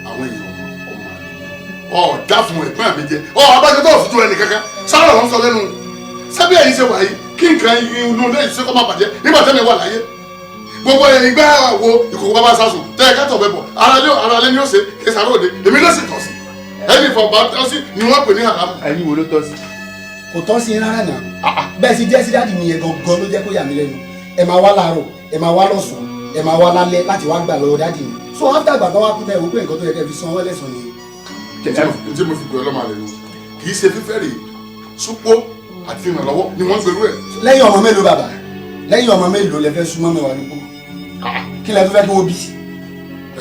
àwọn èèyàn ọmọ àlè ọ dá fún ẹ̀gbọ́n mi jẹ ọ abájọ tó fi tó ẹnì kankan sára ló ń sọ lẹ́nu sábẹ́ ẹ̀yin ṣe wà yìí, kí nǹkan inú ilé ìṣe kọ́ máa bàjẹ́ nígbà tẹ́mi wà láyé. Gbogbo ẹ̀yin gbá wo ìkòkò bàbá sásùn tẹ́ ẹ ká tọ̀ bẹ́ bọ̀, ara lé ní ó ṣe kí sàrò òde, èmi ló sì tọ̀ sí ẹni ìfọ̀bà tọ́ sí ni wọ́n pè ní haramu. Ẹ̀yin wo ló tọ́ sí? Kò tọ́ sí rárá náà. Bẹ́ẹ̀ sì jẹ́ sí daddy mi yẹn gangan ló jẹ́ kó yà mí lẹ́nu. Ẹ máa wá láàárọ̀, ẹ máa wá lọ́sàn-án, ẹ máa wá lálẹ́ láti wá gbà lọ́wọ́ daddy mi. So after àgbà tó wá kú tẹ́ ẹ wò pé nǹkan tó yẹ kẹ́ fi san wọ́n lẹ́sàn-án nìyẹn. Tí mo fi gbé ọlọ́mọ àlè nu kì í ṣe fífẹ́ rè súpó àti ìrànlọ́wọ́ ni wọ́n ń gbèrú ẹ̀. Lẹ́yìn ọmọ mélòó, bàbá? Lẹ́yìn ọmọ mélòó lẹ fẹ́ súnmọ́ mi wà nípò? Kí lẹ tó fẹ́ kí wọ́n bí?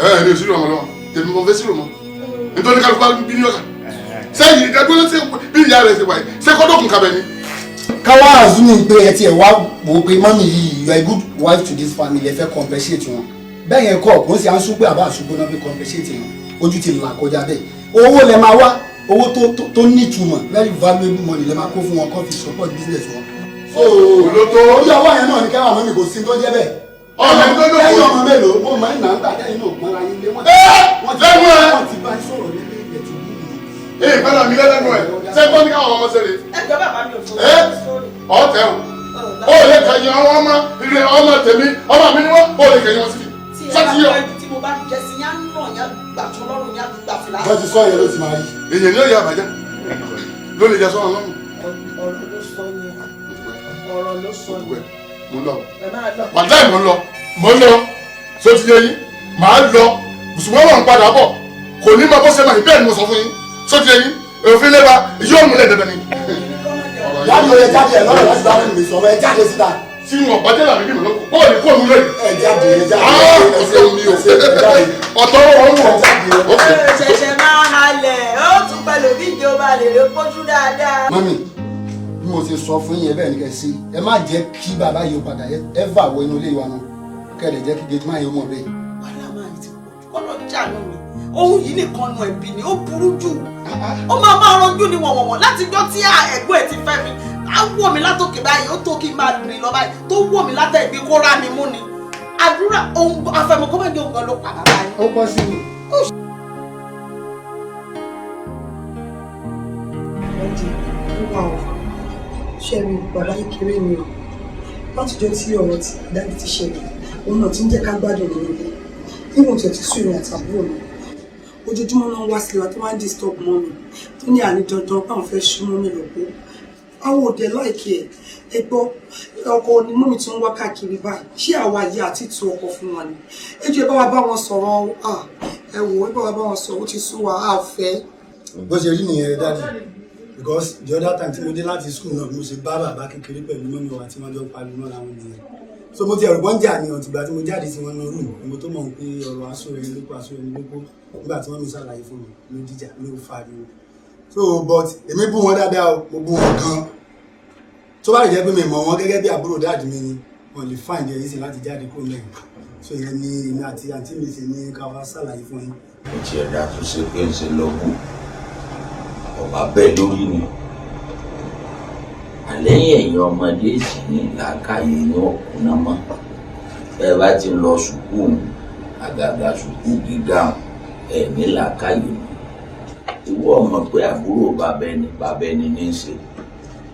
Ẹ ẹ ní òsínú ọmọ lọ́wọ́ tèmi, mo fẹ́ sírò mọ́ nítorí kálukú bá bí ní ọ̀kà sẹ́yìn ìdádúró ṣe bí ìyá rẹ̀ ṣe wáyé ṣé kọ́dọ̀kùn kabẹ̀ ni. Káwá assuming pé ẹ tiẹ̀ wá wò ó pé mummy yìí, you are a good wife to this family, ẹ fẹ́ compensate wọn. Bẹ́ẹ̀ yẹn kọ́, kò ń ṣe à ń sún pé àbá àṣùgbọ́n náà fi compensate wọn. Ojú ti là kọjá bẹ́ẹ̀. Owó lẹ máa wá, owó tó nítumọ̀, very valuable money lẹ máa kó fún wọn kó fi support business wọn. So Olótó. Orí ọwọ́ yẹn náà ni káwọn mummy, kò sí tó jẹ́ bẹ́ẹ̀. Ọmọ tó lóko. Lẹ́yìn ọmọ mélòó mo máa ń nà ń gbà kẹ́yìn náà pọ́nra yín lé wọ́n. Wọ́n ti Lẹ́nu ẹ̀. Wọ́n ti bá sọ̀rọ̀ lélẹ̀ ilẹ̀ tó wù mí. Ee, padà mi lẹ́nu ẹ̀ ṣé kọ́ ní káwọn ọmọ ṣẹlẹ̀. Ẹ jọ, bàbá mi ò fún Ẹ ọ̀tẹ̀ o, ó lè kẹyìn àwọn ọmọ ilé ọmọ tèmi, ọmọ mi ni wọ́n, ó lè kẹyìn wọn síbi. Tí ẹ Sọ́tì bá yọ. pẹ́ tí mo bá jẹ sí yá nà yá gbà tó lọ́rùn yá gbà fìlà. Wọ́n ti sọ yẹn ló ti máa rí. Èyàn ni ó yà àbájá ló lè jẹ sọ́run lọ́rùn. Ọ̀rọ̀ ló sọ yẹn, ọ̀rọ̀ ló sọ yẹn. Mo lọ. Ẹ máa lọ. Wàláì, mo ń lọ, mo ń lọ. Sọ ti yẹ yín, màá lọ, ṣùgbọ́n wọn ń padà bọ̀, kò ní máa bọ́ sẹ́mà yìí. Bẹ́ẹ̀ ni mo sọ fún yín. Sọ ti yẹ yín, òfin lébà yóò múlẹ̀ dandan ni. Jáde, ó yẹ jáde ẹ lọ́rọ̀ láti bá mi sọ̀rọ̀, ẹ jáde síta. Tí wọn bá jẹ́ làbí mi lọ́kọ̀ bọ́ọ̀ ni kò nú lẹ́yìn. Ẹ jáde, ẹ jáde. Ọ̀tọ̀ mi ò ọ̀tọ̀ ọ̀rọ̀ ń wọ̀. Ẹ ṣẹ̀ṣẹ̀ máa halẹ̀, ó tún pẹ̀lú bí ìjọba lè lè pójú dáadáa. Mummy, bí mo ṣe sọ fún yín ẹ bẹ́ẹ̀ ni kẹ́ sí. Ẹ má jẹ́ kí bàbá yìí ó padà ẹ wọ inú ilé wa náà, kẹ́ ẹ lè jẹ́ kí gate man yìí ó mọ̀ bẹ́ẹ̀. Wàhálà máa ti pọ̀ jù, kọ́lọ́ jàánú mi. Ohun yìí nìkan nu ẹ̀bí ni ó burú jù. Ó máa máa ranjú ni wọ̀nwọ̀nwọ̀n láti gbọ́ tí ẹ̀gbọ́n ẹ̀ ti fẹ́ mi. Á wọ̀ mí látòkè báyìí, ó tó kí n máa rìn lọ báyìí, tó wọ̀ mí látẹ̀ ìgbé kó rá mi mú ni. Àdúrà ohun afẹmọkọ́ bá ní òun gan ló pa bàbá yín. Ó pọ̀ sí i. Daddy, ó wà ó. Ṣé rí bàbá kékeré mi o? Látijọ́ tí ọ̀rọ̀ tí daddy ti ṣẹlẹ̀, òun náà ti ń jẹ́ ká gbádùn nínú ilé. Níwọ̀n tí ẹ ti sún ìrìn àtàbúrò mi. Ojoojúmọ́ náà ń wá sílé wa tó máa ń disturb mummy. Tó ní àní dandan báwọn fẹ́ ṣú mummy lọ́pọ̀. Àwọn òde like ẹ̀. Ẹ gbọ́, ọkọ ni mummy tún ń wá káàkiri báyìí. Ṣé àwa yìí àti tu ọkọ fún wọn ni? Ẹ jọ̀ọ́, ẹ bá wa bá wọn sọ̀rọ̀. Ẹ wò ó, ẹ bá wa bá wọn sọ̀rọ̀, ó ti sú wa, á fẹ́. Bó ṣe rí nìyẹn, daddy, because the other time tí mo dé láti school náà, bí mo ṣe bá bàbá kékeré pẹ̀lú mummy wa tí wọ́n jọ ń pariwo mọ́ra wọn nìyẹn. So mo ti ẹ̀rù bọ́n jà ní ọ̀tìgbà tí mo jáde sí wọn ní room, mo tó mọ̀ pé ọ̀rọ̀ aṣọ ẹni lóko, aṣọ ẹni lóko. Nígbà tí wọ́n mi ṣàlàyé fún mi ló dìjà ló fariwo. So but èmi bú wọn dáadáa o, mo bú wọn gan. Tó bá lè jẹ́ pé mi mọ̀ wọn gẹ́gẹ́ bí àbúrò daddy mi ni, wọn lè find it easy láti jáde kó mẹ́rin. So ìyẹn ni èmi àti àǹtí mi ṣe ní ká wá ṣàlàyé fún yín. Ó ti ẹ̀dá tó ṣe pé ń ṣe lọ́gùn ọba bẹ́ẹ̀ lórí ni àlẹ́yìn ẹ̀yìn ọmọdé sì ní làákàyè yín ọ̀kùnà mọ́. Bẹ́ẹ̀ bá ti lọ sùkúù, àgàgà sùkúù gíga, ẹ̀ ní làákàyè mọ́. Ìwọ mọ̀ pé àbúrò bàbá ẹni ní í ṣe.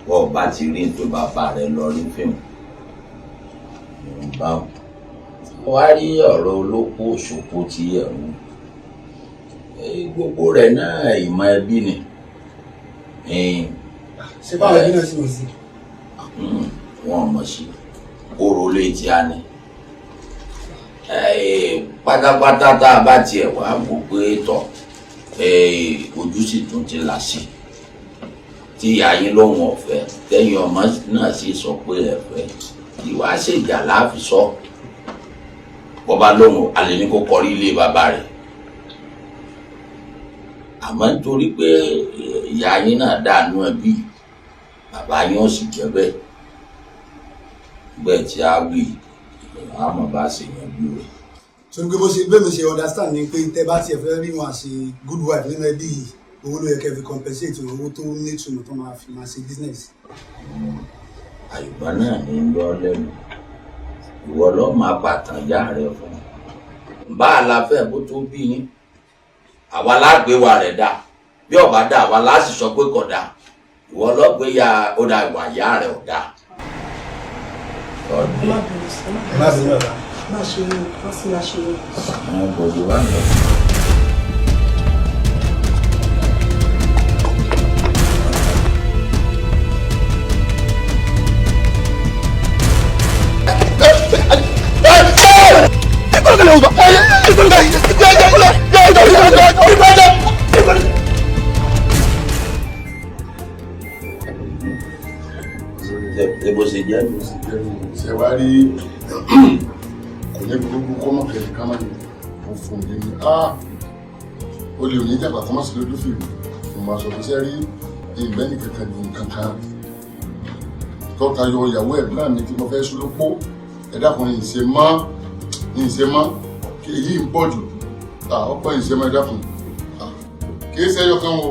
Bọ́ bá ti rí tó bàbá rẹ lọ rí fíìmù bá wá rí ọ̀rọ̀ olóko òṣòkò tí ẹ̀ ń Gbogbo rẹ̀ náà ìmọ̀ ẹbí ni. Ṣé báwo ẹbí náà sì mọ̀ sí? Wọ́n mọ̀ sí kóró létí á ní. Pátápátá tá a bá tiẹ̀ wá wò pé tọ̀ ojú sì tún ti là sí tí ìyá yín lóhùn ọ̀fẹ́ tẹ́yìn ọmọ náà sì sọ pé ẹ̀fẹ́ ìwà ṣèjà láàfin sọ bọ́ba lóhùn alẹ́ ní kó kọrí ilé bàbá rẹ̀ àmọ́ nítorí pé ìyá yín náà dànù ẹbí bàbá yín ó sì jẹ́ bẹ́ẹ̀ bẹ́ẹ̀ tí a wí àmọ́ bá ṣe yanjú rẹ̀. Torí pé bó ṣe bẹ́ẹ̀ mi ṣe understand ni pé tẹ́ bá tiẹ̀ fẹ́ rí wọn àṣe good wife nínú ẹbí yìí, owó ló yẹ kẹ́ fi compensate wọn, owó tó ní ìtumọ̀ tó máa fi máa ṣe business. Àyùbá náà ní lọ lẹ́nu ìwọ lọ máa pàtàn ìyá rẹ fún un bá a la fẹ́ kó tó bí yín àwa lágbèwà rẹ̀ dà bí ọba dà àwa láti sọ pé kò dà ìwọ lọ gbé ya ó dà ìwà ìyá rẹ̀ ò dà. Ẹ má bínú sí, ẹ má bínú bàbá. Má ṣe é, wọ́n sì máa ṣe é. Àwọn gbogbo wa lọ. Bó ṣe jẹ́ ṣe wá rí kò ní burúkú kọ́ mọ̀ kẹ́lẹ́ ká má ní mo fún un ní á o lè ní ìjàpá kọ́ mọ̀ sí lójú fìlú mo máa sọ fún ṣe rí ìgbẹ́ni kankan ju kankan tó tayọ ìyàwó ẹ̀gbọ́n mi tí mo fẹ́ sún lópó ẹ dákun ìṣe mọ́ ìṣe mọ́ kí èyí ń pọ̀ jù ọ̀pọ̀ ìṣe mọ́ ẹ dákun kì í ṣe ẹyọ kan o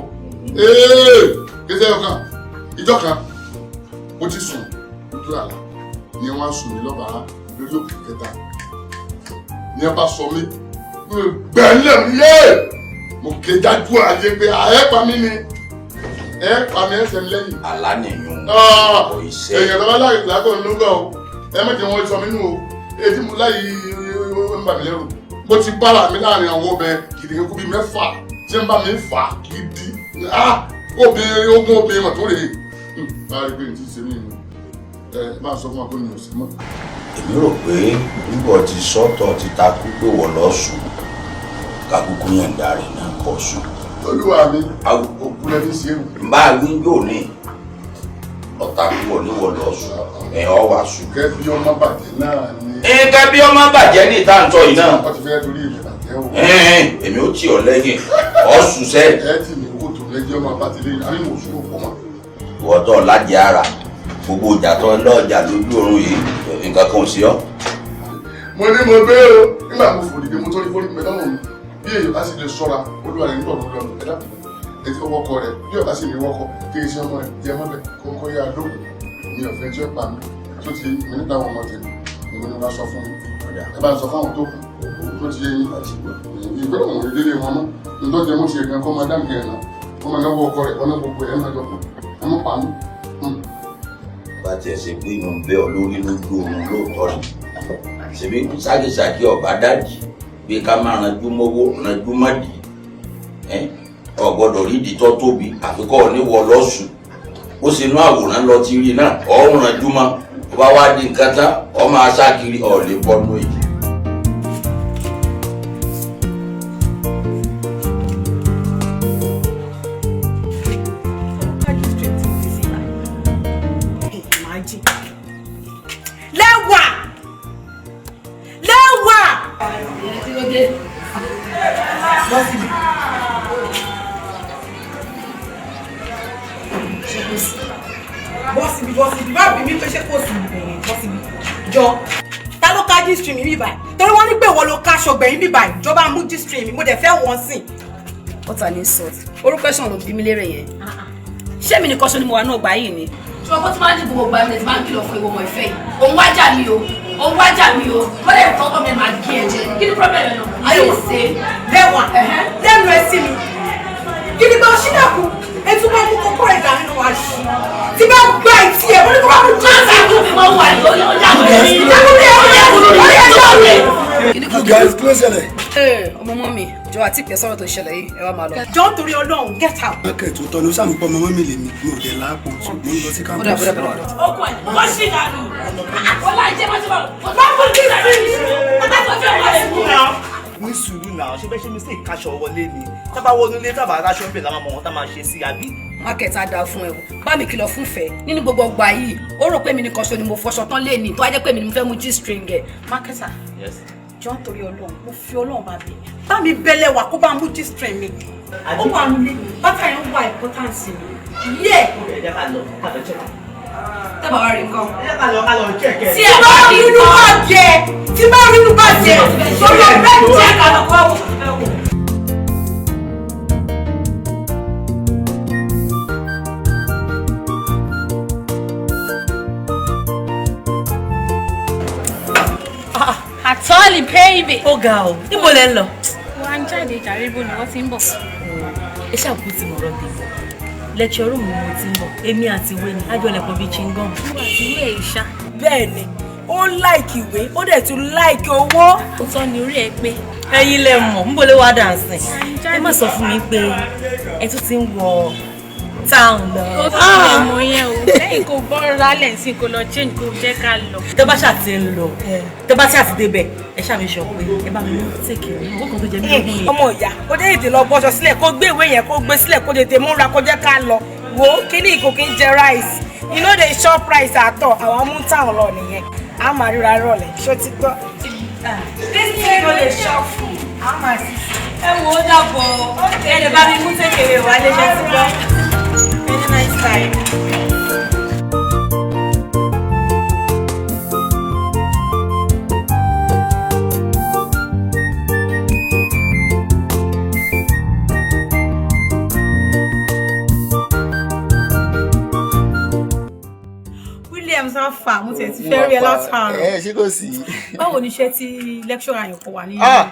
kì í ṣe ẹyọ kan ìjọ kan mo ti sùn lójú àlá ni wọ́n á sùn mí lọ́bàá lórí òkè kẹta ni wọ́n bá sọ mí gbẹ̀lẹ̀ mi yé mo ké dájú ayé pé ẹ pa mí ni ẹ pa mí ẹsẹ̀ mi lẹ́yìn. Àlá nìyún kò ṣe. Èèyàn tó bá láàyè lágọ̀ ló gbọ́ o ẹ má jẹ́ wọ́n sọ mí nù o èyí mo láyé ń bà mí lẹ́rù mo ti bára mi láàrin àwọn obìnrin kìdìkì kú bíi mẹ́fà tí ń bá mi fà gidi obìnrin ogún obìnrin mà tó rèé bá rí pé n ti ṣe mí nù ẹ máa sọ fún wa pé mi ò sí mọ́. Èmi rò pé nígbà tí sọ́tọ̀ ti takú pé wọ́n lọ sùn kakúkú yàǹda rẹ̀ náà kọ̀ sùn. Olúwa mi òkú lẹni ṣe é. Bá a wí yóò ní ọ̀tá kú ọ ní wọ́n lọ sùn ẹ̀ ọ́ wà sùn. Kẹ́ bí ọmọ bàjẹ́ náà ni. Kẹ́ bí ọmọ bàjẹ́ ní ìta ǹtọ́ yìí náà. Wọ́n ti fẹ́ torí ìlẹ̀ bàjẹ́ o. Èmi ó tì ọ́ lẹ́yìn ọ́ sùn sẹ́. Ẹ tì mí kó tó lẹ́jọ́ ọmọ bá ti lé àní mò ń sùn òpó mọ́. Ìwọ tó lájẹ ara gbogbo ìjà tó lọ́ọ̀jà lójú oorun yìí nǹkan kan ò sí ọ́. Mo ní mo gbé o nígbà mo fò dìde mo tó ní fórí mẹ́tọ́nù mi bí èyí bá sì lè ṣọ́ra olúwa rẹ̀ nígbà tó lọ ẹ̀dá ètò ọwọ́kọ rẹ̀ bí ọba sì ní wọ́kọ kí iṣẹ́ ọmọ rẹ̀ jẹ́ mọ́bẹ̀ kókó yá lóògùn mi ò fẹ́ tí ó pa mi tó ti mi nígbà wọn ọmọ tèmi ìwé ni wọ́n sọ fún mi ẹ bá ń sọ fáwọn tó kù tó ti yé yín ìgbẹ́ òun rí délé wọn mọ́ nítorí mo ti yẹ gan kó máa dáǹkì ẹ̀ náà kó máa náwó ọkọ rẹ̀ ọ̀nà gbogbo ẹ̀ máa jọkùn ẹ mọ́ pa mí. Bá tiẹ̀ ṣe pé inú bẹ́ ọ lórí lójú oorun lóòótọ́ ni ṣèbí ṣákìṣákì ọ̀bá dájì bí ká má ranjú mọ́wó ranjú mọ́dì ọ gbọ́dọ̀ rí ìdí tó tóbi àfikọ́ oníwọ̀ lọ́sùn ó sì inú àwòrán lọ ti rí náà ọ̀ ń ranjú mọ́ ó bá wá di nǹkan tán ọ máa sá kiri ọ̀ lè bọ́nú èyí. Lẹ́wà! Lẹ́wà! Bọ́ síbi. Bọ́ síbi, bọ́ síbi, má bí mi pé ṣé kò sí ìbẹ̀yẹn, bọ́ síbi. Jọ, ta ló ká G-string mi báyìí? Torí wọ́n ní pé ìwọ ló káṣọ gbẹ̀yìn mi báyìí, jọba mú G-string mi, mo dẹ̀ fẹ́ wọ́n sìn. What an insult. Orúkọ ẹ̀sán ló bí mi lérè yẹn. Ṣé mi nìkan ṣo ni mo wà náà gbà yìí ni? Ṣùgbọ́n kó tí máa ń dìbò gbogbo àmì ẹ̀ tí máa ń kìlọ̀ fún ìwọ ọmọ ìfẹ́ yìí. Òun wá jà mí o, òun wá jà mí o. Wọ́n lè tọ́kọ̀ mi máa gé ẹ jẹ. Kí ni problem ẹ̀ náà? Ayé ò ṣe. Lẹ́wà, lẹ́nu ẹ sí mi. Kí ni bá ṣílẹ̀kùn? Ètò bá mú kókó rẹ̀ dà nínú wa ṣí. Tí bá gba ìtì ẹ̀, mo ní kó bá mú Má sá fún mi, mo wà lórí ọjà mi. Ìjákulẹ̀ ọ̀rẹ́ ọ̀rẹ́ ọ̀rẹ́. You guys close ṣẹlẹ̀. Ẹ ọmọ mọ́ mi jọ àti ìpẹ́ sọ̀rọ̀ tó ṣẹlẹ̀ yìí ẹ wá máa lọ. Jọ ń torí Ọlọ́run get out. Akẹ́ tó tọ́ ni ó sàmì pọ́ mọ́mọ́ mi lè mi mi ò dẹ̀ láàpò mo ń lọ sí campus. Okun ẹ̀ kó sì dànù. Ó láì jẹ́ máa ti wà. Má kú ní ìlànà ìṣòro. Bàbá tó fẹ́ wà lè kú. Ní sùúrù náà, ṣé bẹ́ẹ̀ ṣe mistake kaṣọ wọlé ni? Tábà wọnú ilé tábà aláṣọ ń bè láwọn ọmọ wọn tá máa ṣe sí àbí? Market á dáa fún ẹ o. Bá mi kìlọ̀ fún Fẹ́ nínú gbogbo ọgbà yìí, ó rò pé mi nìkan ṣo ni mo fọṣọ tán lé ní tó wá jẹ́ pé mi ni mo fẹ́ mú G-string ẹ̀. Marketer. Yes. Jọ ń torí Ọlọ́run, mo fi Ọlọ́run bá mi. Bá mi bẹ̀lẹ̀ wà kó bá mú G-string mi. Ó wà nílé, bàtà yẹn wà important sí mi. Yẹ́. Ẹ jẹ́ ká lọ, ká lọ check. Tábà wá rí nǹkan. Ẹ jẹ́ ká lọ, ká lọ check ẹ. Tí ẹ bá rí inú bá jẹ, tí bá rí inú bá jẹ, sórí ọ̀rẹ́ jẹ́ ká lọ kọ́ wò. Àtọ́lì baby. Ó ga o, níbo lẹ ń lọ? Wọ́n á ń jáde jàre ibo ni wọ́n ti ń bọ̀. Ẹ ṣàkóso tí mo rọ tèmi. Lecture room ni mo ti ń bọ̀. Èmi àti ìwé ni, ájọlẹ̀pọ̀ bíi chewing-gum. Nígbà tí ìwé ẹ̀ ṣá. Bẹ́ẹ̀ni, ó ń láìkì ìwé, ó dẹ̀ tún láìkì owó. Òótọ́ ni orí ẹ pé. Ẹ̀yin lẹ mọ̀, níbo ló wá dà sí? Ẹ má sọ fún mi pé ẹ tún ti ń wọ town lọ. Ó tún lè mọ yẹn o. Lẹ́yìn kó bọ́ rálẹ̀ sí kó lọ change kó jẹ́ ká lọ. Tẹ́ bá ṣáà ti ń lọ, tẹ́ bá ṣáà ti débẹ̀, ẹ ṣáà mi sọ pé ẹ bá mi mú tèkì owó kan tó jẹ mí lógún yẹn. Ọmọ ìyá, ó dé ètè lọ bọ́ṣọ sílẹ̀ kó gbé ìwé yẹn kó gbé sílẹ̀ kó tètè múra kó jẹ́ ká lọ. Wo kíní ìkó kí ń jẹ rice. You know they shop rice àtọ̀, àwọn mú town lọ nìyẹn. A máa ríra rọ̀lẹ́, ṣó ti gbọ́? This thing go dey shop food. A máa sì. Ẹ wo ó dàbọ̀, ẹ lè bá mi mú tèkèrè wá léṣe ti gbọ́. Very nice time. Williams Alfa, mo tiẹ̀ ti fẹ́ rí ẹ látàárọ̀. Ẹ ṣé kò sí. Báwo ni iṣẹ́ tí lecturer yẹn kọ wà ní? Ah!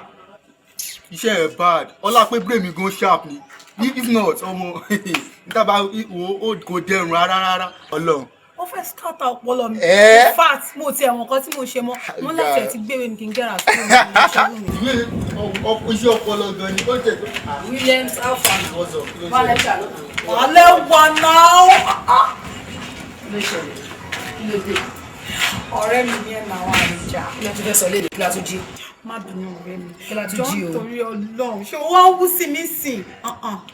Iṣẹ́ ẹ̀ bad. Ọlá pé brain mi gan sharp ni. If not, ọmọ níta bá wo ó kò dẹrùn rárá rárá. Ọlọ́run. Ó fẹ́ scatter ọpọlọ mi. Ẹ́. In fact, mo ti ẹ̀wọ̀n kan tí mo ṣe mọ́. Mo láti ẹ̀ ti gbéwèé mi kí n gẹ́ra sí mi. Ìwé iṣẹ́ ọpọlọ gan ni ó jẹ́ tó. Williams Alfa. Wà lẹ́ṣà lọ. Alẹ́ wà náà. Kí ló ṣẹlẹ̀? Kí ló dé? Ọ̀rẹ́ mi ní ẹ̀ náà wà níjà. Kí ló tún fẹ́ sọ léde? Kí ló tún jí? Má bínú ọ̀rẹ́ mi. Kí ló tún jí o? Jọ̀ọ́ torí Ọlọ́run. Ṣé o wá ń wú sí mi sìn?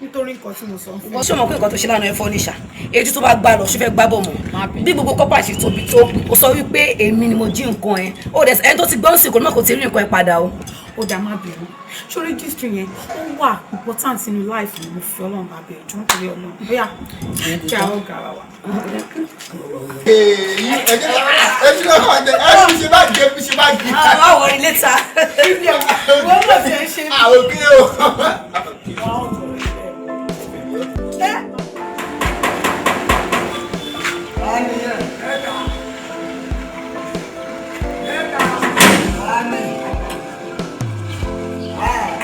Nítorí nǹkan tí mo sọ fún ẹ. Wọ́n ṣé o mọ̀ pé nǹkan tó ṣe lánàá ẹ fọ́ níṣà? Èyí tó bá gbá lọ, ṣó fẹ́ gbá bọ̀ mọ́? Bí gbogbo kọ́pà ṣe tóbi tó, o sọ wípé èmi ni mo jí nǹkan ẹ. Ó dẹ̀ ẹni tó ti gbọ́n sí kò ní mọ̀ kò ti rí nǹkan ẹ padà o. Ó dá má bínú. Ṣórí gistri yẹn, ó wà important nínú life mi, mo fi Ọlọ́run bá bẹ̀rẹ̀ jọ̀ọ́ nítorí Ọlọ́run. Bóyá kí àwọn gàrà wà. Èyí ẹ jẹ́ ẹ ṣe lọ́kàn jẹ ẹ ṣe ṣe bá gé ṣe bá gé. Àwọn àwọ̀ rí létà. Wọ́n mọ̀ sí ẹ ṣe. Àwọn òkè o.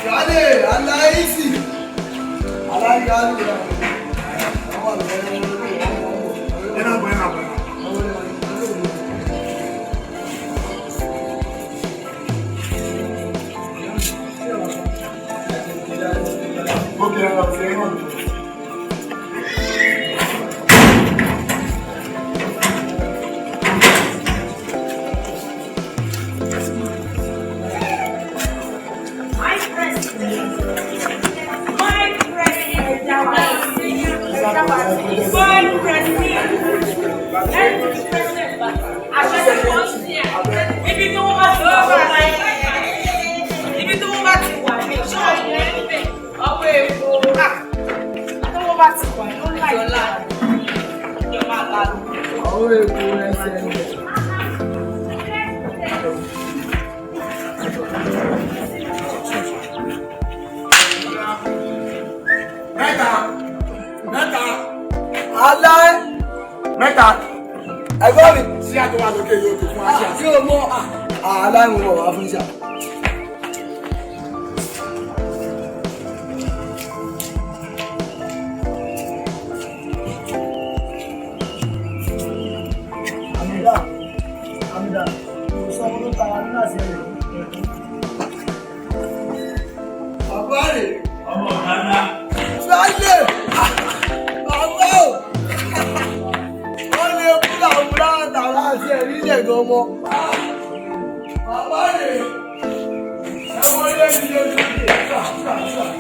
Kale, aláìsí. Aláìsí. Ẹ náà bọ̀ ẹ náà bọ̀. Okay, I'm saying. My president. My president. My president. Ibi tí wọ́n bá ti wà ní ibi tí wọ́n bá ti wà ní ṣọ́ọ̀bù ọwọ́ èkó tí wọ́n bá ti wà ní ọ̀la ìjọba àlọ́. Ọwọ́ èkó ẹsẹ̀ rẹ̀. Mẹ́ta. Mẹ́ta. Alẹ́. Mẹ́ta. Ẹ̀gbọ́n mi. Sí àtọwà lókè yóò tó fún aṣíà. Tí o mọ aláìmọ̀ bọ̀ wá fún iṣẹ́. Àmìdá, Àmìdá, kò sọ ọmọ tó tara ní láti rẹ̀. Bàbá rè. Ọmọ nana. Sálẹ̀ bàbá o. Wọ́n lè kú làwùrá àtàrà àti ẹ̀rí ìjẹ̀gàn ọmọ. Bàbá rè. Ẹ wọlé mi lójú.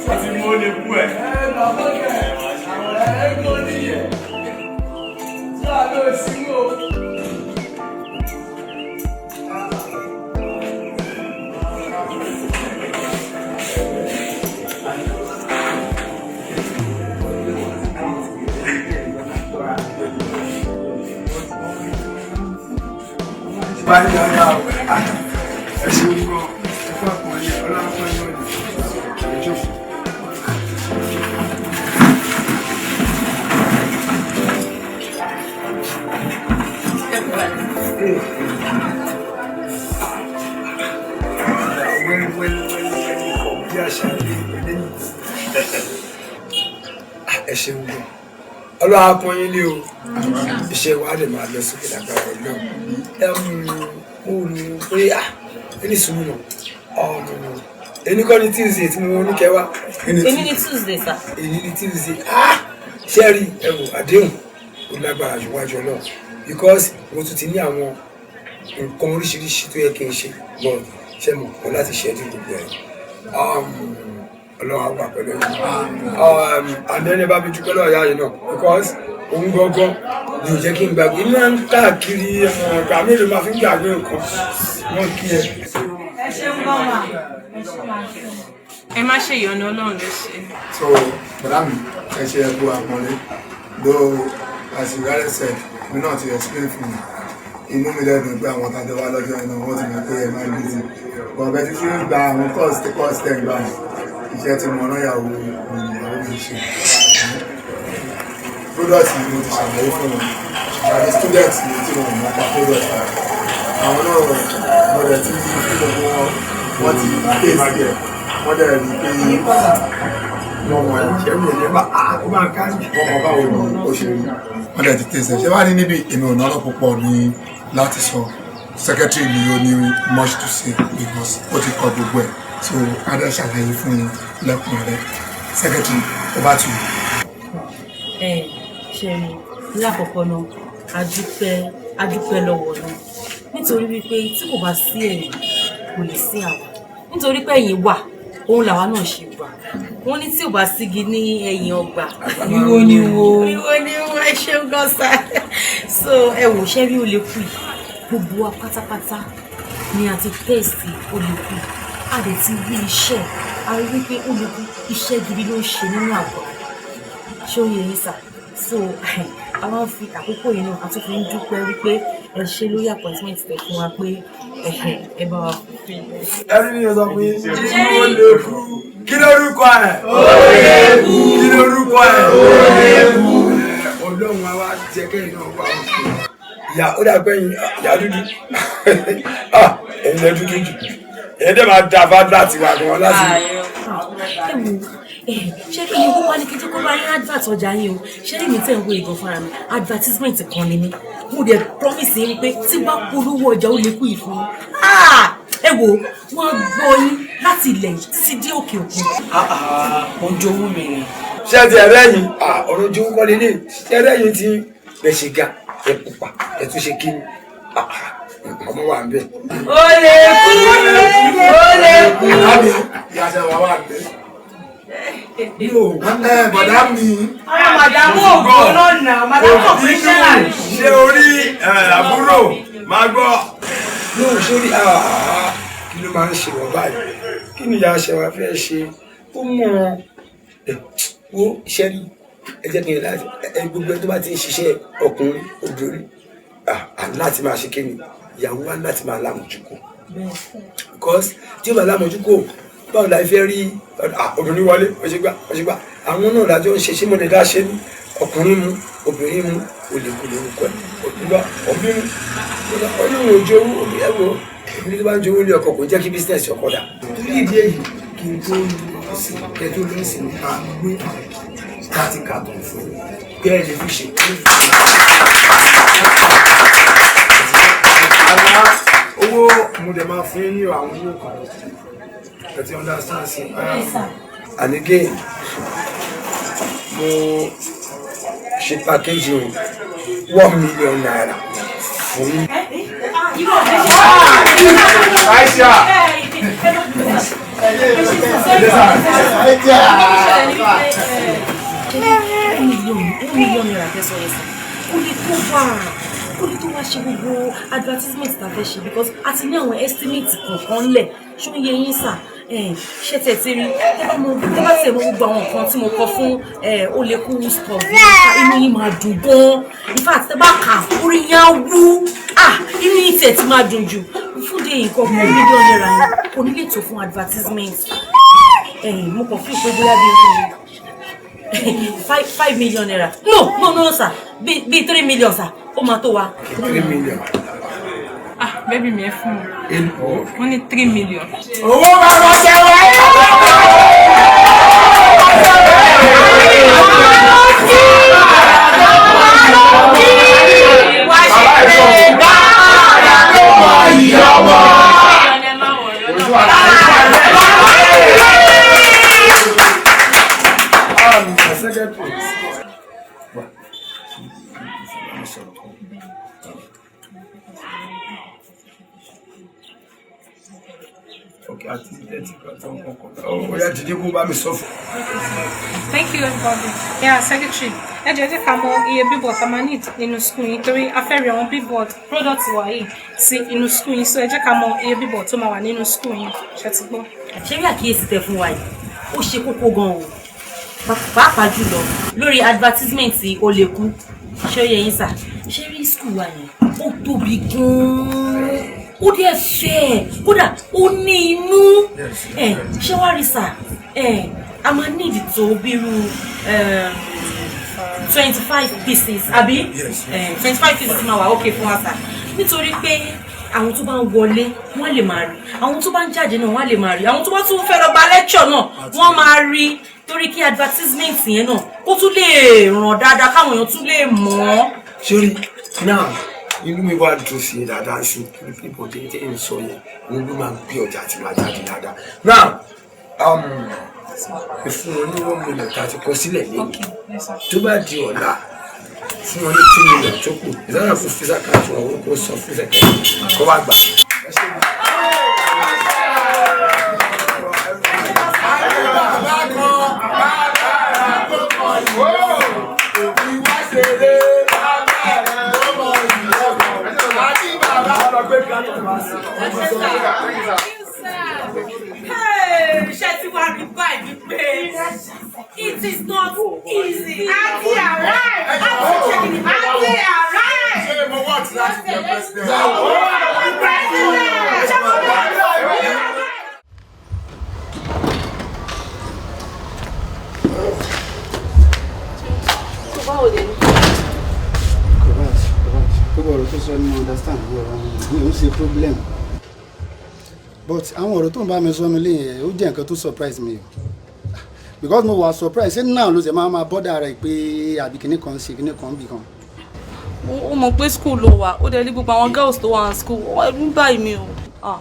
Wọ́n ti mú ó lè kú ẹ̀. Ẹ bàbá kẹ̀ ẹ kò níyẹ̀. Tí a lọ sí wo. Báyìí dáadáa o, ẹ ṣeun gan, ẹ kú àpọ̀lé, ọlọ́run fún ẹ náà ní ìjókòó. Ẹ ṣeun gan, ọlọ́run á pọ́n yín lé o, iṣẹ́ wa lè máa lọ sókè lágbára Ọlọ́run. Mo rò ó pé ẹni sùúrù náà, èyí kọ́ ni Tuesday tí mo ní kẹwàá. Èmi ni Tuesday sir. Èyí ni Tuesday. Ṣé rí ẹrù àdéhùn ó lágbára jù wájú Ọlọ́run, because mo tún ti ní àwọn nǹkan oríṣiríṣi tó yẹ kí n ṣe, but ṣe mọ̀ kọ́ láti ṣẹ́jú gbogbo ẹ̀. Ọlọ́run á wà pẹ̀lú ẹ̀yin. Àdéhùn bá mi dúpẹ́ lọ́wọ́ ìyá yìí náà, because òun gangan ni ò jẹ́ kí n gbàgbé. Iná ń káàkiri ọ̀gá mélòó máa fi ń gbàgbé nǹkan wọ́n kí ẹ. Ẹ ṣeun gan ma. Ẹ má ṣe ìyọnu, Ọlọ́run ló ṣe. So, bọ̀dá mi, ẹ ṣe ẹkú àpọ́nlé. Though, as you rightly said, mi náà ti explain fún mi. Inú mi lẹ́dùn pé àwọn tàjọ wá lọ́jọ́ iná wọ́n ti mọ̀ pé ẹ máa ń busy. But bẹ́ẹ̀ tí ń gba àwọn course tí course tẹ̀ ń gbà yẹn, iṣẹ́ tí mo rán ìyàwó mi ìyàwó mi ṣe. Product ni mo ti ṣàlàyé fún wọn. Àti student ni tí mo mọ̀ nípa product yẹn. Àwọn náà mo dẹ̀ ti fi gbogbo wọn, wọ́n ti taste ẹ̀, wọ́n dẹ̀ rí pé wọ́n mọ̀ ṣé mi ò ní bá ó máa ká mi. Wọ́n mọ̀ báwo ni ó ṣe rí. Wọ́n dẹ̀ ti taste ẹ̀. Ṣé wàá ní níbi èmi ò náà púpọ̀ ní láti sọ. Secretary ni ó ní much to say because ó ti kọ gbogbo ẹ̀. So, a dẹ̀ ṣàlàyé fún yín lẹ́kùnrẹ́rẹ́. Secretary, over to you. Ẹ ṣe rí lákọ̀ọ́kọ́ náà, a dúpẹ́, a dúpẹ́ lọ́wọ́ náà, nítorí wípé tí kò bá sí ẹ̀yin kò lè sí àwa, nítorí pé ẹ̀yin wà òun làwa náà ṣe wà. Wọ́n ní tí ò bá sígi ní ẹ̀yìn ọgbà, Wíwo ni wo. Wíwo ni wo. Ẹ ṣeun gan sa. So ẹ wò, ṣẹ́ rí ó lè kú yìí, gbogbo wa pátápátá ni a ti tẹ̀sí ó lè kú yìí, a lè ti rí iṣẹ́, a rí pé ó lè kú iṣẹ́ gidi ló ń ṣe nínú àgọ́. Ṣé ó yẹ yín sà? So a máa ń fi àkókò yìí náà, a tún fi ń dúpẹ́ wípé ẹ ṣe lórí appointment tẹ fún wa pé ẹ bá wa fi. Ẹrí ni o sọ pé ó lè kú. Kí lórúkọ ẹ? Ó lè kú. Kí lórúkọ ẹ? Ó lè kú. Ọlọ́run á wá jẹ́ kẹ́yìn náà wà òkè. Ìyá ó dà pé ìyá dúdú, ẹ̀yin lẹ dúdú jù, ẹ̀yin dẹ̀ máa da fádúrà tiwa gan láti. Ẹ wo, ṣé kí ni kó wá ní kí n tó kó bá yín advert ọjà yín o? Ṣé ní mi tẹ̀ ń wo ìgàn fúnra mi, advertisement kan ni mí. Mo dẹ̀ promise yín pé tí bá polówó ọjà ó lè kú yìí fún yín, ẹ wo, wọ́n gbọ́ yín láti ilẹ̀ yìí títí dé òkè òkun. Oúnjẹ owó mi ni. Ṣé ti ẹ̀rẹ́ yìí ọ̀rọ̀ ojú kọ́ lélẹ̀? Ṣé ẹ̀rẹ́ yìí ti bẹ̀ ṣe ga, ẹ̀ pupa, ẹ̀ tún ṣe kí ni, ọmọ wa ń bẹ̀. Ó lè kú, ó lè kú. Ìyá ṣe wà wà bẹ́ẹ̀. Bọ̀dá mi. Àwọn màdàmú ògbó lọ́nà, màdàmú ògbó iṣẹ́ là ń ṣe. Ṣé orí àbúrò máa gbọ́? Yóò sórí kí ló máa ń ṣe wọ́n báyìí? Kí ni ìyá ṣe wá fẹ́ ṣe? Ó mọ̀ ẹ́ wo iṣẹ́ rí, ẹ jẹ́ kí n láti ẹ gbogbo ẹ tó bá ti ń ṣiṣẹ́ ọkùnrin obìnrin láti máa ṣe kí ni ìyàwó wa láti máa lámòjúkò. Because tí ó bá lámòjúkò, báwo la fẹ́ rí obìnrin wọlé ọṣẹgbà ọṣẹgbà àwọn náà lájọ ń ṣe, ṣé mo lè dá ṣe ní ọkùnrin mu obìnrin mu olè kò lórúkọ ẹ òbíwá ọbínú olóhùn ojú owó ẹwọ obìnrin tó bá ń jowó lé ọkọ kò jẹ́ kí bísíǹsì ọkọ dà. Torí ìdí èyí kí n tó lọ sí kí ẹ tó lọ sí ní a gbé láti kàtó fún kí ẹ lè fi ṣe. Àlá owó mo dẹ̀ máa fún yín ní àwọn owó kan. Ẹ ti understand sí. Yes, sir. And again, mo ṣe packaging ₦1 million fún. Aisha. ₦1 million tẹ̀sán yẹn sir, kò lè tó wà, kò lè tó wá ṣe gbogbo advertisement tá a fẹ́ ṣe, because a ti ní àwọn estimate kọ̀ọ̀kan lẹ̀. Ṣó ń yé yín, sir? Ṣé tẹ̀ ti rí, tẹ́ bá tẹ̀ mọ gbogbo àwọn nǹkan tí mo kọ fún Oleku store, inú yín máa dùn gan. In fact, tẹ́ bá kà, orí yín á wú. Ah, inú yín tẹ̀ ti máa dùn jù. Fún de nǹkan ₦1 million yẹn kò ní lè tó fún advertisement. Mo kàn fi pé bóyá bíi ₦5 million. No, no, no, sir, bíi 3 million, sir, ó máa tó wa. 3 million. Ah, baby mi, ẹ fún mi. Èlò. Wọ́n ní 3 million. Owó bàbá jẹ wáyé. Secretary. Wà. Bá mi sọ̀rọ̀ kan. Ok, àti ẹ ti gbà tán kọ̀ọ̀kan. Ó yá, dìde kó bá mi sọ fún. Thank you, everybody. Yeah, secretary. Ẹ jọ̀ọ́, ẹ jẹ́ ká mọ iye billboard tá a máa need nínú school yín, torí a fẹ́ rí àwọn billboard product wa yìí sí inú school yín. So ẹ jẹ́ ká mọ iye billboard tó máa wà nínú school yín. Ṣé ti gbọ́? Ṣé rí àkíyèsí tẹ fún wa yìí, ó ṣe kókó gan o, pàápàá jùlọ lórí advertisement Oleku. Ṣé ó yé yín, sir? Ṣé rí school wa yẹn, ó tóbi gan-an, ó dẹ̀ fẹ̀, kódà ó ní inú ẹ. Ṣé wàá rí, sir, ẹ a máa need tó bírú 25 pieces, àbí 25 pieces máa wà okay fún wa, sir, nítorí pé àwọn tó bá ń wọlé, wọ́n lè máa rí, àwọn tó bá ń jáde náà, wọ́n lè máa rí, àwọn tó bá tún fẹ́ lọ gba lecture náà, wọ́n máa rí, torí kí advertisement yẹn náà kó tún lè ràn dáadáa, káwọn èèyàn tún lè mọ̀ ọ́. Sórí náà, inú mi wá dùn sí i dáadáa sí i pé bọ́dé tí ń sọ yẹn, òun ló máa ń gbé ọjà tí máa jáde dáadáa. Now, ẹ fún wọn ní 1 million tá a ti kọ sílẹ̀ lẹ́yìn. Tó bá di ọ̀la, fún wọn ní 2 million tó kù. Ìsáyà fún fisa káàtó àwọn kò sọ fún sẹkẹ kó wá gbà. Hey, ṣé ti wá rí báyìí pé it is not easy. Àti arrive! Àti arrive! Ṣé mo wá ti láti jẹ president? President! Ṣé mo wá? Báwo lè ní? Correct, correct. Gbogbo ọ̀rọ̀ tó sọ ni mo understand. Gbogbo ọ̀rọ̀ mi ò ń ṣe problem, but àwọn ọ̀rọ̀ tó ń bá mi sọ nílé yẹn, ó jẹ́ nǹkan tó surprise mi o, because mo wà surprise. Ṣé náà ló ṣe máa máa bọ́dà rẹ̀ pé àbí kinní kan ṣe kinní kan bì kan? Ó mọ̀ pé school ló wà, ó dẹ̀ rí gbogbo àwọn girls tó wà ní school, ẹ̀rù ń bà mí o. Ah,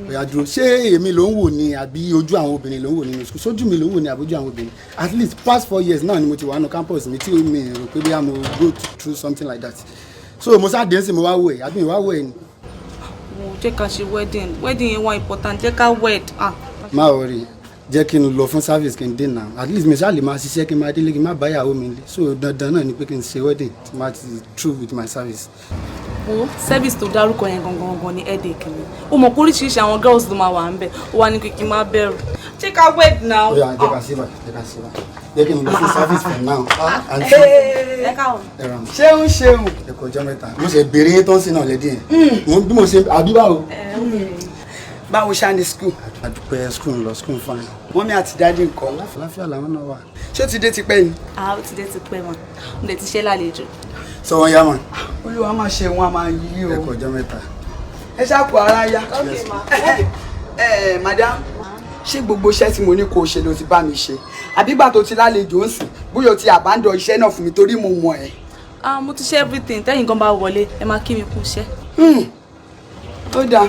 Ọ̀yà dúró, ṣé èmi ló ń wò ni àbí ojú àwọn obìnrin ló ń wò nínú school? Sójú mi ló ń wò ni àbójú àwọn obìnrin? At least past 4 years náà ni mo ti wà nù campus mi tí mi rò pé bí mo go through something like that. So mo sá dé sí, mo wá wò ẹ̀, àbí mi wá wò ẹ̀ ni? Wo, jẹ́ ká ṣe wedding. Wedding yẹn wà important, jẹ́ ká wed. Ah. Má worry, jẹ́ kí n lọ fún service kí n dé náà. At least mi ṣáà lè máa ṣiṣẹ́ kí n máa délé kí n má bá ìyàwó mi lé. So dandan náà ni pé kí n ṣe wedding tí má ti through with my service. Wo, service tó dárúkọ yẹn gangan gangan ni headache mi. Ó mọ̀ pé oríṣiríṣi àwọn girls ló máa wà ń bẹ̀. Ó wà ní kí n má bẹ̀rù. Jẹ́ ká wed now. Ó yá, jẹ́ ká ṣe báyìí, jẹ́ ká ṣe báyìí. Jẹ́ kí n lọ fún service for now. Àǹtí. Ẹ káwọn. Ẹ̀rọ. Ṣeun, ṣeun. Ẹ kú ọjọ́ mẹ́ta. Mo ṣe béèrè tó ń sin náà lẹ́dí yẹn. Mo bí mo ṣe àbí báwo? Báwo ṣá ní school? Àdúpẹ́, school ń lọ, school fine. Mummy àti daddy ńkọ́? Àlàáfíà làwọn náà wà. Ṣé ó ti dé tipẹ́ ni? Ah, ó ti dé tipẹ́ mọ́. Mo dẹ̀ ti ṣe lálejò. Sọ wọn yá mọ̀. Olúwa máa ṣe wọn, a máa yí o. Ẹ kú ọjọ́ mẹ́ta. Ẹ ṣáà ara yá. Ok, ma. Ẹ madam, ṣé gbogbo iṣẹ́ tí mo ní kó o ṣe ló ti bá mi ṣe? Àbígbà tó ti lálejò ń sìn, bóyá o ti abandon iṣẹ́ náà fún mi, torí mo mọ̀ ẹ́. Ah, mo ti ṣe everything. Tẹ́yìn gan bá wọlé, ẹ máa kí mi kú iṣẹ́. Ó dáa,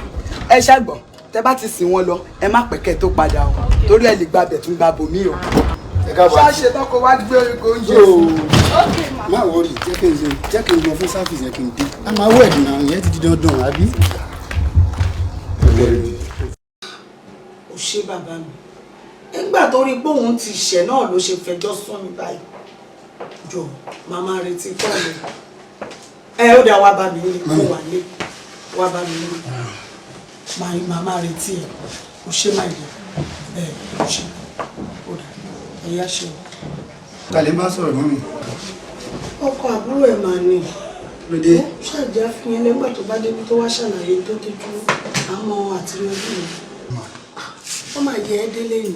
ẹ ṣàgbọ́. Tẹ bá ti sìn wọn lọ, ẹ má pẹ̀kẹ́ tó padà o, torí ẹ lè gbabẹ̀ tún gba bòmí o. Ẹ káàbọ̀. Ṣáṣe tọkọ wá gbé oúnjẹ sí. Má worry, jẹ́ kí n lọ fún service yẹn kí n dé. A máa wẹ̀ náà, ìyẹn ti di dandan, àbí? Ò ṣe bàbá mi, nígbà tó rí pé òun ti ṣẹ̀ náà ló ṣe fẹjọ́ sùn mí báyìí. Jọ, màmá retí kọ́ọ̀lù ẹ. Ó dà, wá bá mi nílé, kó wà lé, wá bá mi nílé. Màmá retí ẹ. Ò ṣe máa yẹ ẹ. Ò ṣe, ó dà, ẹ yá ṣe o. Ta lè bá sọ̀rọ̀, mummy? Ọkọ àbúrò ẹ̀ máa ní. Lóde. Ṣàjẹ́ àfihàn lẹ́gbà tó bá débi tó wá ṣàlàyé tó dé dúró àmọ́ àtìlẹ́yìn mi. Ó máa yẹ ẹ́ délé yìí.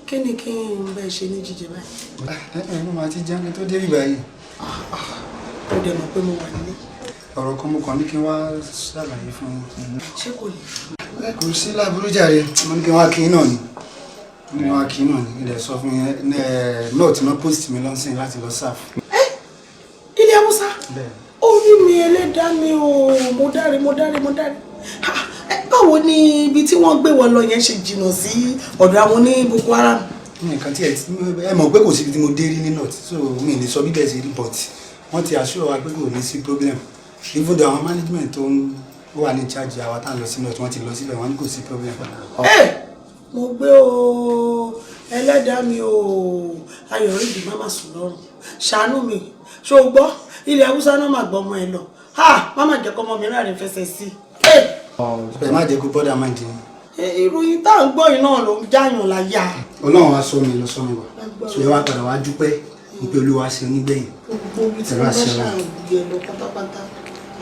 Kí ni kí n bẹ́ẹ̀ ṣe ní jíjẹ báyìí? Ẹ ẹ, mo máa ti jẹun kí n tó dé ibà yìí. Ó dẹ̀ mọ̀ pé mo wà nílé. Ọ̀rọ̀ kan mo kàn ní kí n wá ṣàlàyé fún yín. Ṣé kò lè? Ẹ kò sí láburú jàre. Mo ní kí n wá kí n náà ni. Mo ní kí n wá kí n náà ni. Ilẹ̀ sọ fún yín ẹ náà tí wọ́n post mi lọ́sìn láti lọ serve. Ilé Haúsá? Bẹ́ẹ̀. Orí mi, ẹlẹ́dàá mi o, mo dáre, mo dáre, mo dáre. Ha, báwo ni ibi tí wọ́n gbé wọn lọ yẹn ṣe jìnnà sí ọ̀dọ̀ àwọn ní Boko Haram? Nǹkan tí ẹ mọ̀ pé kò síbi tí mo dé rí ní north, so mi lè sọ bíbẹ̀ ṣe rí, but wọ́n ti assure wa pé kò ní sí problem, even though àwọn management tó ń wà ní charge àwa tá à ń lọ sí north, wọ́n ti lọ síbẹ̀, wọ́n ní kò sí problem. Ẹ mo gbé o, ẹlẹ́dàá mi o, Ayọ̀rídìí, má má sùn lọ́rùn, ṣàánú mi. Ṣó o gbọ́? Ilẹ̀ Haúsá náà má gbọ́ ọmọ ẹ lọ. Ha, má má jẹ́ kọ́ ọmọ mi ráàrin fẹsẹ̀ sí i. Ẹ má jẹ́ kó bother mind yín. Ìròyìn tá à ń gbọ́ yìí náà ló ń jáyàn láyà. Ọlọ́run á sọ mi lọ sọ mi wá, so ẹ wá padà wá dúpẹ́ nípé Olúwa ṣe onígbẹ̀yìn. Gbogbo ibi tí wọ́n bá ṣàgbé lọ pátápátá,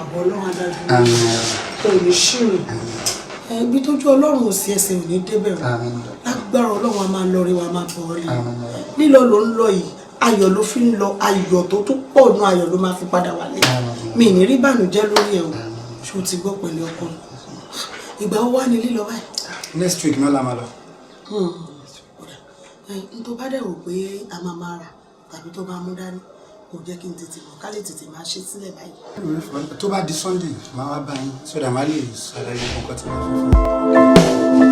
àbọ̀ Ọlọ́run adájú kò ní ṣìrìn. Ibi tójú Ọlọ́run ò sí, ẹsẹ̀ ò ní débẹ̀ o. Lágbára Ọlọ́run, a máa lọ rí wa, máa bọ̀ rí. Lílọ ló ń lọ yìí, ayọ̀ ló fi ń lọ, ayọ̀ tó tún pọ̀ nù, ayọ̀ ló máa fi padà wálé. Mi ní rí bànújẹ́ lórí ẹ̀ o. Ṣé o ti gbọ́ pẹ̀lú ọkọ mi? Ìgbà wo wá ní lílọ báyìí? Next week náà la máa lọ. N tó bá dẹ̀ rò pé a máa máa rà tàbí tó bá mú dání, kò jẹ́ kí n tètè mọ̀, ká lè tètè máa ṣe sílẹ̀ báyìí. Tó bá di Sunday, màá wá bá yín so that màá lè ṣàlàyé nǹkan tí wọ́n fẹ́ fún mi.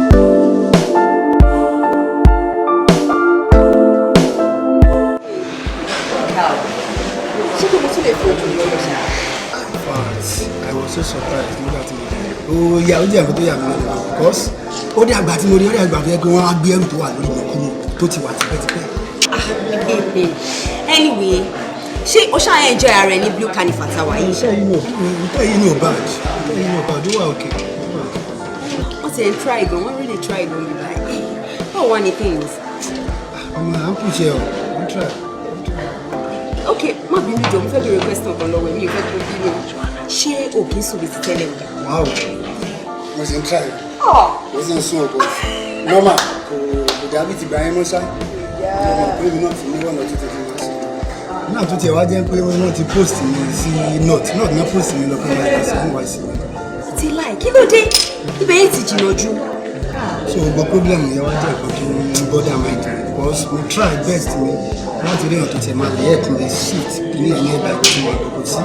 Ṣé kí mo tún lè fi ojú mi lọ ṣá? In fact, I was so surprised nígbà tí mo dé. Ó yà, ó jẹ́ nǹkan tó yà mí lẹ́nu because ó dé àgbà tí mo rí, ó dé àgbà tó yẹ pé wọ́n á gbé ẹrù tó wà lórí mi kúrò tó ti wà tipẹ́tipẹ́. Anyway, ṣé o ṣáà enjoy ara ẹ ní Blue Carnival tàwa yìí? Iṣẹ́ yìí náà, yìí náà bad, yìí náà bad, ó wà okay. Wọ́n ti ń try gan, wọ́n really try gan bí báyìí. Báwo wá ní things? Ọmọ, à ń pùṣẹ́ o, ń try. Ok, má bínú jọ, mo fẹ́ bèrè question kan lọ́wọ́ ẹ̀, mi ò fẹ́ kó bínú. Ṣé o kì í sùn bí ti tẹ́lẹ̀ o? Wow, mo sì ń try, mo sì ń sún ọkọ̀ normal, kò dàbí ti gbà yẹn mọ́ ṣá. Mo mọ̀ pé èmi náà ti ní ọ̀nà tuntun tí mo ṣe náà tó tiẹ̀ wá jẹ́ pé wọ́n ti post mi sí north north náà, post mi lọ pé wọ́n lọ sí NYSC. Ti láì, kí ló dé? Ibẹ̀ yìí ti jìnnà jù. So gbogbo problem yẹn wá jẹ́ nǹkan tó ń bother mind mi because mo try best mi láti rí ọ̀nà tó tiẹ̀ máa lè help me shift ní ẹ̀yìn ẹ̀bà tí mo kò sí.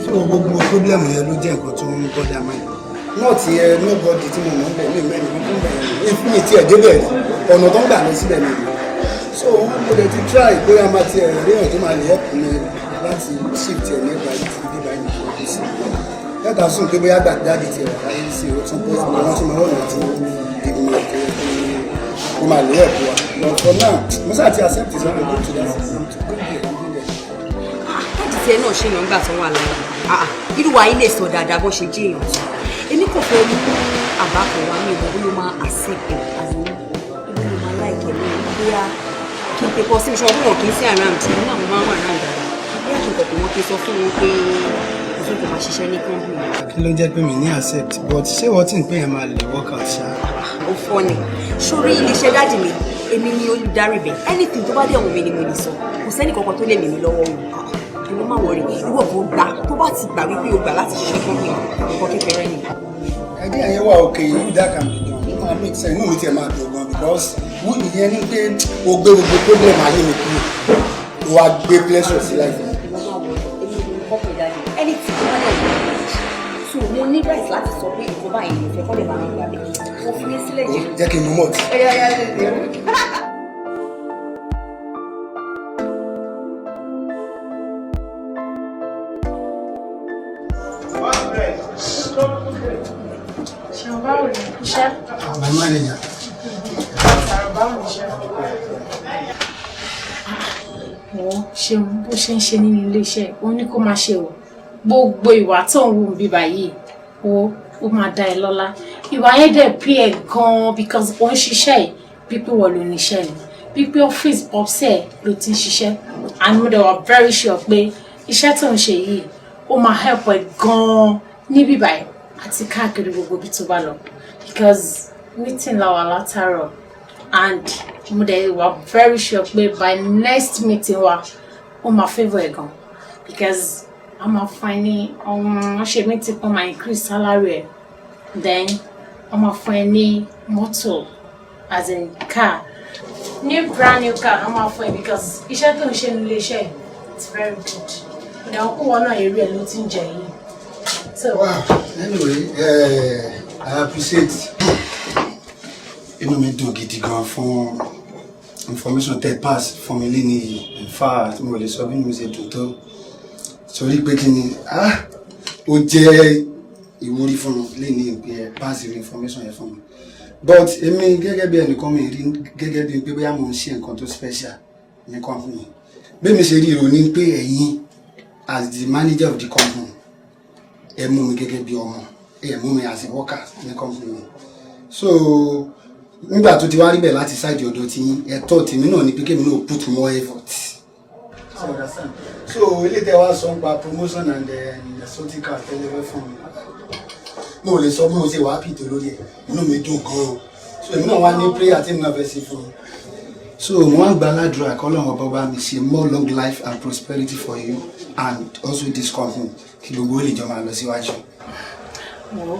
So gbogbo problem yẹn ló jẹ́ nǹkan tó ń bother mind. North yẹn, nobody tí mo mọ̀ ń bẹ̀ ní mẹ́rin kan tó ń bẹ̀ yẹn fún mi tiẹ̀ débẹ̀ rí, ọ̀nà tó ń gbà lọ síbẹ̀ mi rí. So mo lè ti try bóyá máa tiẹ̀ rí ọ̀nà tó máa lè help mi láti shift ẹ̀ ní ẹ̀bà tí bíbá yìí kò sí. Lẹ́tà sùn pé bóyá gbà jáde tiẹ̀ wà láyé sí, o tún post mi, wọ́n tún máa wọ̀nà tí ìgbìmọ̀ tó yẹ kó máa lè help wa. But for now, mo sáà ti accept it, so I'm good to that, I'm good there, I'm good there. Láti tiẹ̀ náà ṣe yàn gbà tó wà láyé. Ah, ah, irú wa yìí lè sọ dáadáa bó ṣe jẹ́ èèyàn tó. Èmi kò fẹ́ mú àbá kan wá, mi ò mọ̀ bóyá ó máa accept ẹ̀, as in bóyá ó máa like ẹ̀ lórí, bóyá kí n pe kọ́ sí mi ṣọ́ bóyá kì í sí around èmi náà, mo máa ń wà around dáadáa. Bóyá kí n kọ̀ pé wọ́n, kí n sọ fún wọn pé mo fẹ́ kó máa ṣiṣẹ́ ní company. Kí ló ń jẹ́ pé mi ní accept, but ṣé wọ́n tí ń pè yẹn máa lè work out ṣá? Ó fọ́ ni sórí iléeṣẹ́ daddy mi, èmi ni olùdarí bẹ̀. Anything tó bá dé ọ̀hún mi ni mo lè sọ, kò sẹ́ni kankan tó lè mì mí lọ́wọ́ o. Ìwọ má worry, ìwọ kò gbà, tó bá ti gbà wípé o gbà láti ṣiṣẹ́ company, nǹkan kékeré ni. Idea yẹn wà okay. If that can be done, ó máa make sense, inú mi tiẹ̀ máa dùn gan because ìyẹn ní pé o gbé gbogbo problem ayé mi kúrò, o wá gbé pleasure sí life mi. Ìwọ má worry, èmi ni company daddy, anything tó bá dé ọ̀hún mi, so mo ní right láti sọ pé nǹkan báyìí ni mo fẹ́ kọ́ lè máa ń gbà bẹ́ẹ̀. Mo fi yín sílẹ̀ jù. Jẹ́ kí n mú malt. Ẹyà ẹyà tètè mú. Ṣeun, báwo ni iṣẹ́? My manager. Báwo ni iṣẹ́? Wo ṣeun, bó ṣe ń ṣe nínú iléeṣẹ́ ó ní kó máa ṣe o. Gbogbo ìwà tó ń wù ń bí báyìí o, ó máa dá ẹ lọ́lá. Ìwà yẹn dẹ̀ pí ẹ gan-an because ó ń ṣiṣẹ́ yìí bí pé wọ́n ló níṣẹ́ ni, bí pé ọ́fíìsì popsi ẹ̀ ló ti ń ṣiṣẹ́, and mo dẹ̀ wà very sure pé iṣẹ́ tó ń ṣe yìí, ó máa help ẹ gan-an níbí báyìí àti káàkiri gbogbo ibi tó bá lọ, because meeting la wà látàárọ̀ and mo dẹ̀ wà very sure pé by next meeting wa, ó máa favour ẹ̀ gan because a máa fún ẹ ní, wọ́n ṣe meeting pé máa increase salary ẹ̀, then wọ́n máa fún ẹ ní mọ́tò, as in car, new brand new car wọ́n máa fún ẹ, because iṣẹ́ tó ń ṣe nílé iṣẹ́, it's very good. Mo dẹ̀ wọ́n kó wọn náà, èrè ẹ̀ ló ti ń jẹ yìí. So, Wow. Anyway, I appreciate. Inú mi dùn gidi gan fún information tẹ́ pass fún mi léni yìí. In fact, mo lè sọ bí mo ṣe dùn tó. Torí pé kí ni, ah, ó jẹ́ ìwúrí fún mi léni pé ẹ pass irú information yẹn fún mi. But èmi gẹ́gẹ́ bí ẹnìkan, mi rí gẹ́gẹ́ bí pé bóyá mo ń ṣe nǹkan tó special ní company. Bí mi ṣe rí ìròyìn pé ẹ̀yin as the manager of the company, ẹ mú mi gẹ́gẹ́ bí ọmọ, ẹ mú mi as a worker ní company mi. So nígbà tó ti wá rí bẹ́ẹ̀ láti side ọ̀dọ̀ tí yín, ẹ̀tọ́ tèmi náà ni pé kémi náà put more effort. So understand? So ilé tẹ wá sọ nípa promotion and exotic car tẹ́lẹ̀ fún mi, mo ò lè sọ bí mo ṣe wàá pìtó lórí ẹ̀. Inú mi dùn gan-an. So èmi náà wá ní prayer tí èmi náà fẹ́ ṣe fún mi. So mo wá ń gba aládùúrà kọ́lọ́run ọba bá mi ṣe more long life and prosperity for you and also this company, kí gbogbo ó lè jọ máa lọ síwájú. Wo,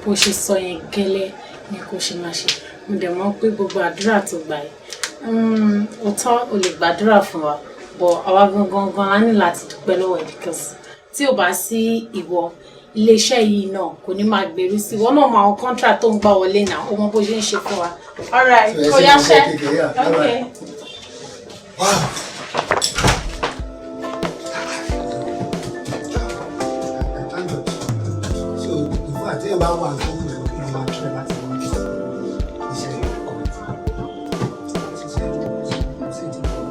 bó ṣe sọ yẹn gẹ́lẹ́ ni kò ṣe máa ṣe. Mo dẹ̀ mọ̀ pé gbogbo àdúrà tó gbà yìí, òótọ́ o lè gbàdúrà fún wa, but àwa gangan gan la ní láti dúpẹ́ lọ́wọ́ ẹ̀, because tí ò bá sí ìwọ, iléeṣẹ́ yìí náà kò ní máa gbèrú sí. Ìwọ náà mọ àwọn contract tó ń gbà wọlé náà, ó mọ bó ṣe ń ṣe fún wa. All right. So, ẹ kò ṣe yáṣẹ́. mo fẹ́ kékeré, yeah. All Okay. right. Wow. Thank God. So, in fact, tí ẹ bá wà nǹkan kúrò, kí ló máa try láti wọ́n iṣẹ́ yẹn kọ́. Ṣiṣẹ́ ṣe ti kọ́.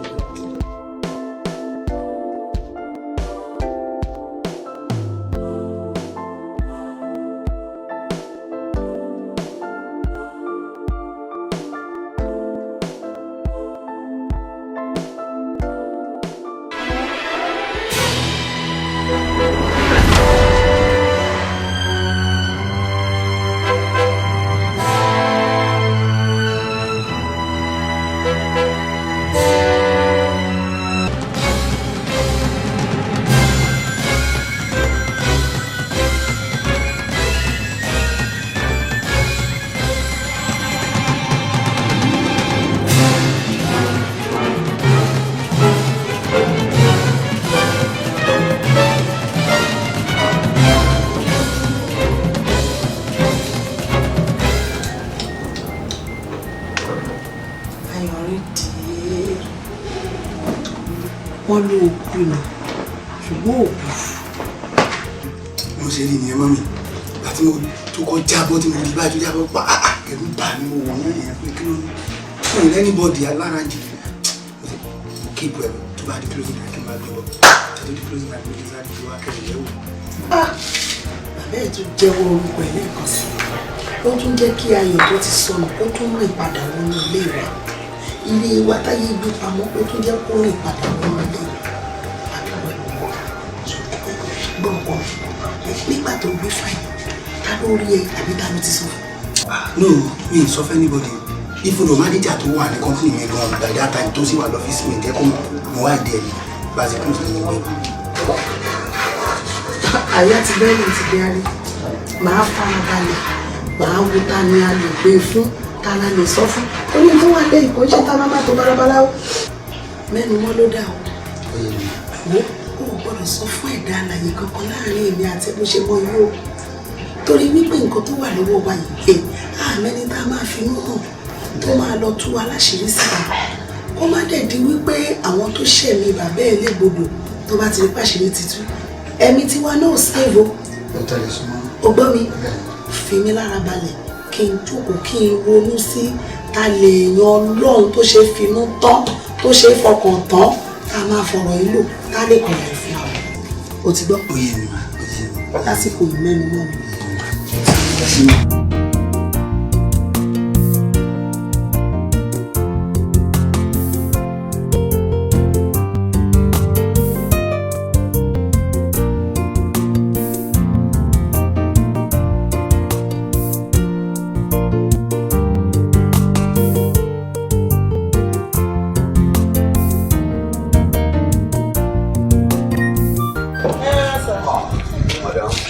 Ayọ̀rídìí, wọ́n ló kú ni, ṣùgbọ́n òkú. Mo ṣe rí nìyẹn, mummy, àti mo tó kọ́ jábọ́ tí mo rí báyìí tó jábọ́ pa á, ẹ̀rù bà mí. Mo wọ̀ wọ́n yẹn pé kí ló ní fún ìrẹ́ anybody alára jì. Mo ti keep ẹ̀ tó bá di closing time kí n máa gbé bọ̀ tó di closing time, mo ti sáré gbé wá kẹ́lẹ́ yẹ̀wò. Bàbá ẹ̀ tún jẹ́wọ́ orúkọ ẹ̀ lẹ́ẹ̀kan sí i. Ó tún jẹ́ kí ayọ̀ tó ti sọnù kó tún rìn padà wọnú ilé wa. Ilé wa táyé gbé pamọ́, ó tún jẹ́ kó rìn padà wọnú ilé wa. Gbọ̀ngàn nígbà tó gbé fáìlì, ta ló rí ẹ àbí ta ló ti sọ fún? No, mi ì sọ fún anybody, even though manager tó wà ní company mi gan by that time tó sì wà lọ́fíìsì mi jẹ́ kó mọ̀. Mo wá dé ẹ̀ bá a ṣe kún sí ní gbé. Àyà ti bẹ́ẹ̀lì ti bẹ́ẹ̀rì, màá farabalẹ̀, màá wo ta ni a lè gbé fún, ta la lè sọ fún. Ó ní tó wà lẹ́yìn kò ń ṣe tá a máa má tó bálábálá ó mẹ́nu mọ́ ló dà ó. Wo, o ò gbọ́dọ̀ sọ fún ẹ̀dá alàyè kankan láàrin èmi àti bó ṣe mọ yìí o, torí wípé nǹkan tó wà lọ́wọ́ wa yìí, Àmẹ́ni tá a máa finú hàn tó máa lọ tú wa láṣìírí síta, kó má dẹ̀ di wípé àwọn tó ṣẹ̀mí bàbá ẹ̀ légbodò, tó bá ti rí pàṣírí títú, ẹ̀mí tiwa náà save o. O gbọ́ mi, fi mí lára balẹ̀ kí n jókòó, kí n ronú sí ta lè yan Ọlọ́run tó ṣe finú tán, tó ṣe fọkàn tán, tá a máa fọ̀rọ̀ yìí lò, tá a lè kọ̀ọ̀lá ìfún àwọn. O ti gbọ́? Ó yé mi ma, ó yé mi. Lásìkò ìmẹ́nu mọ́ mi.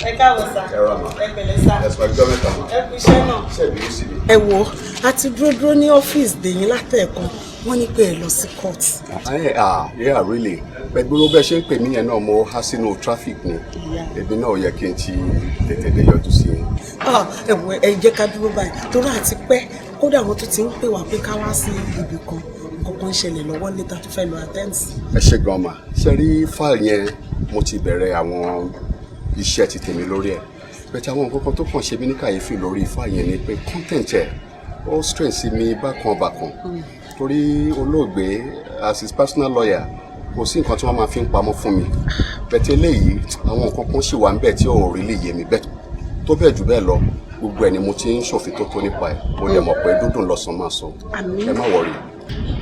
Ẹ káàbọ̀ sà. Ẹ pẹ̀lẹ́ sà. Ẹ kú iṣẹ́ náà. Ẹ wo, a ti dúró dúró ní ọ́fíìsì dèyìn látẹ̀ẹ̀kan, wọ́n ní pé ẹ lọ sí court. Ah, yeah, really. Pẹ̀lú bẹ́ẹ̀ ṣe ń pè mí yẹn náà, mo há sínú traffic ni. Èmi náà yẹ kí n ti tètè dé yọjú sí i. Ah, ẹ wo, ẹ jẹ́ ká dúró báyìí torí àti pẹ́ kódà wọ́n tún ti ń pè wá pé ká wá sí ibì kan, nǹkan kan ń ṣẹlẹ̀ lọ́wọ́ níta tó fẹ́ lọ attend sí. Ẹ ṣe gan ma. Ṣe rí fáìlì yẹn, mo ti bẹ̀rẹ̀ àwọn iṣẹ́ ti tèmi lórí ẹ̀. Bẹ́ẹ̀ tí àwọn nǹkan kan tó kàn ṣe mí ní kàyéfì lórí fáìlì yẹn ni pé content ẹ̀ ó strange sí mi bákan bákan. Torí olóògbé, as his personal lawyer, kò sí nǹkan tí wọ́n máa fi ń pamọ́ fún mi. Bẹ́ẹ̀ tí eléyìí, àwọn nǹkan kan ṣì wà ń bẹ̀ tí ò rí lè yé mi bẹ́ẹ̀ tó bẹ́ẹ̀ jù bẹ́ẹ̀ lọ. Gbogbo ẹ̀ ni mo ti ń ṣòfin tó tó nípa ẹ̀. Mo dẹ̀ mọ̀ pé dúdùn lọ́sàn-án máa sọ. Àmín. Ẹ má worry.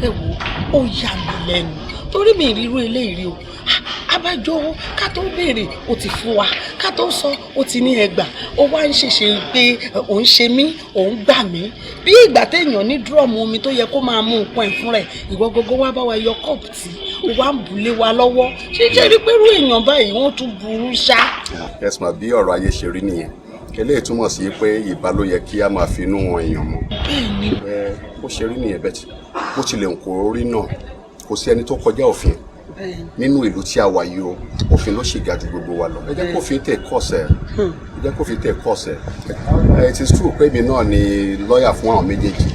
Ẹ wo, ó yà mí lẹ́nu torí mi ìrírú eléyìí rí o. Abájọ, ká tó béèrè ó ti fún wa, ká tó sọ ó ti ní ẹgbà. Ó wá ń ṣèṣe pé òun ṣe mí, òun gbà mí, bí ìgbà téèyàn ní drum omi tó yẹ kó máa mú nǹkan ẹ̀ fún rẹ̀. Ìwọ gógó wá bá wa yọ kọ́ọ̀pù tí ó wá ń bùlé wa lọ́wọ́. Ṣé ṣe rí pé irú èèyàn báyìí, wọ́n tún burú ṣá. Yes ma, bí ọ̀rọ̀ ayé ṣe rí nìyẹn. Eléyìí túmọ̀ sí pé ìbá ló yẹ kí a máa fi inú wọn èèyàn mọ́. Bẹ́ẹ̀ni. Ẹ bó ṣe rí nìyẹn bẹ́ẹ̀, bó tilẹ̀ ń kó rí náà, kò sí ẹni tó kọjá òfin nínú ìlú tí a wà yìí o. Òfin ló ṣì ga ju gbogbo wa lọ. Ẹ jẹ́ kófin tẹ̀ kọ́sẹ̀, ẹ jẹ́ kófin tẹ̀ kọ́sẹ̀. It is true pé èmi náà ni lọ́ọ̀yà fún àwọn méjèèjì.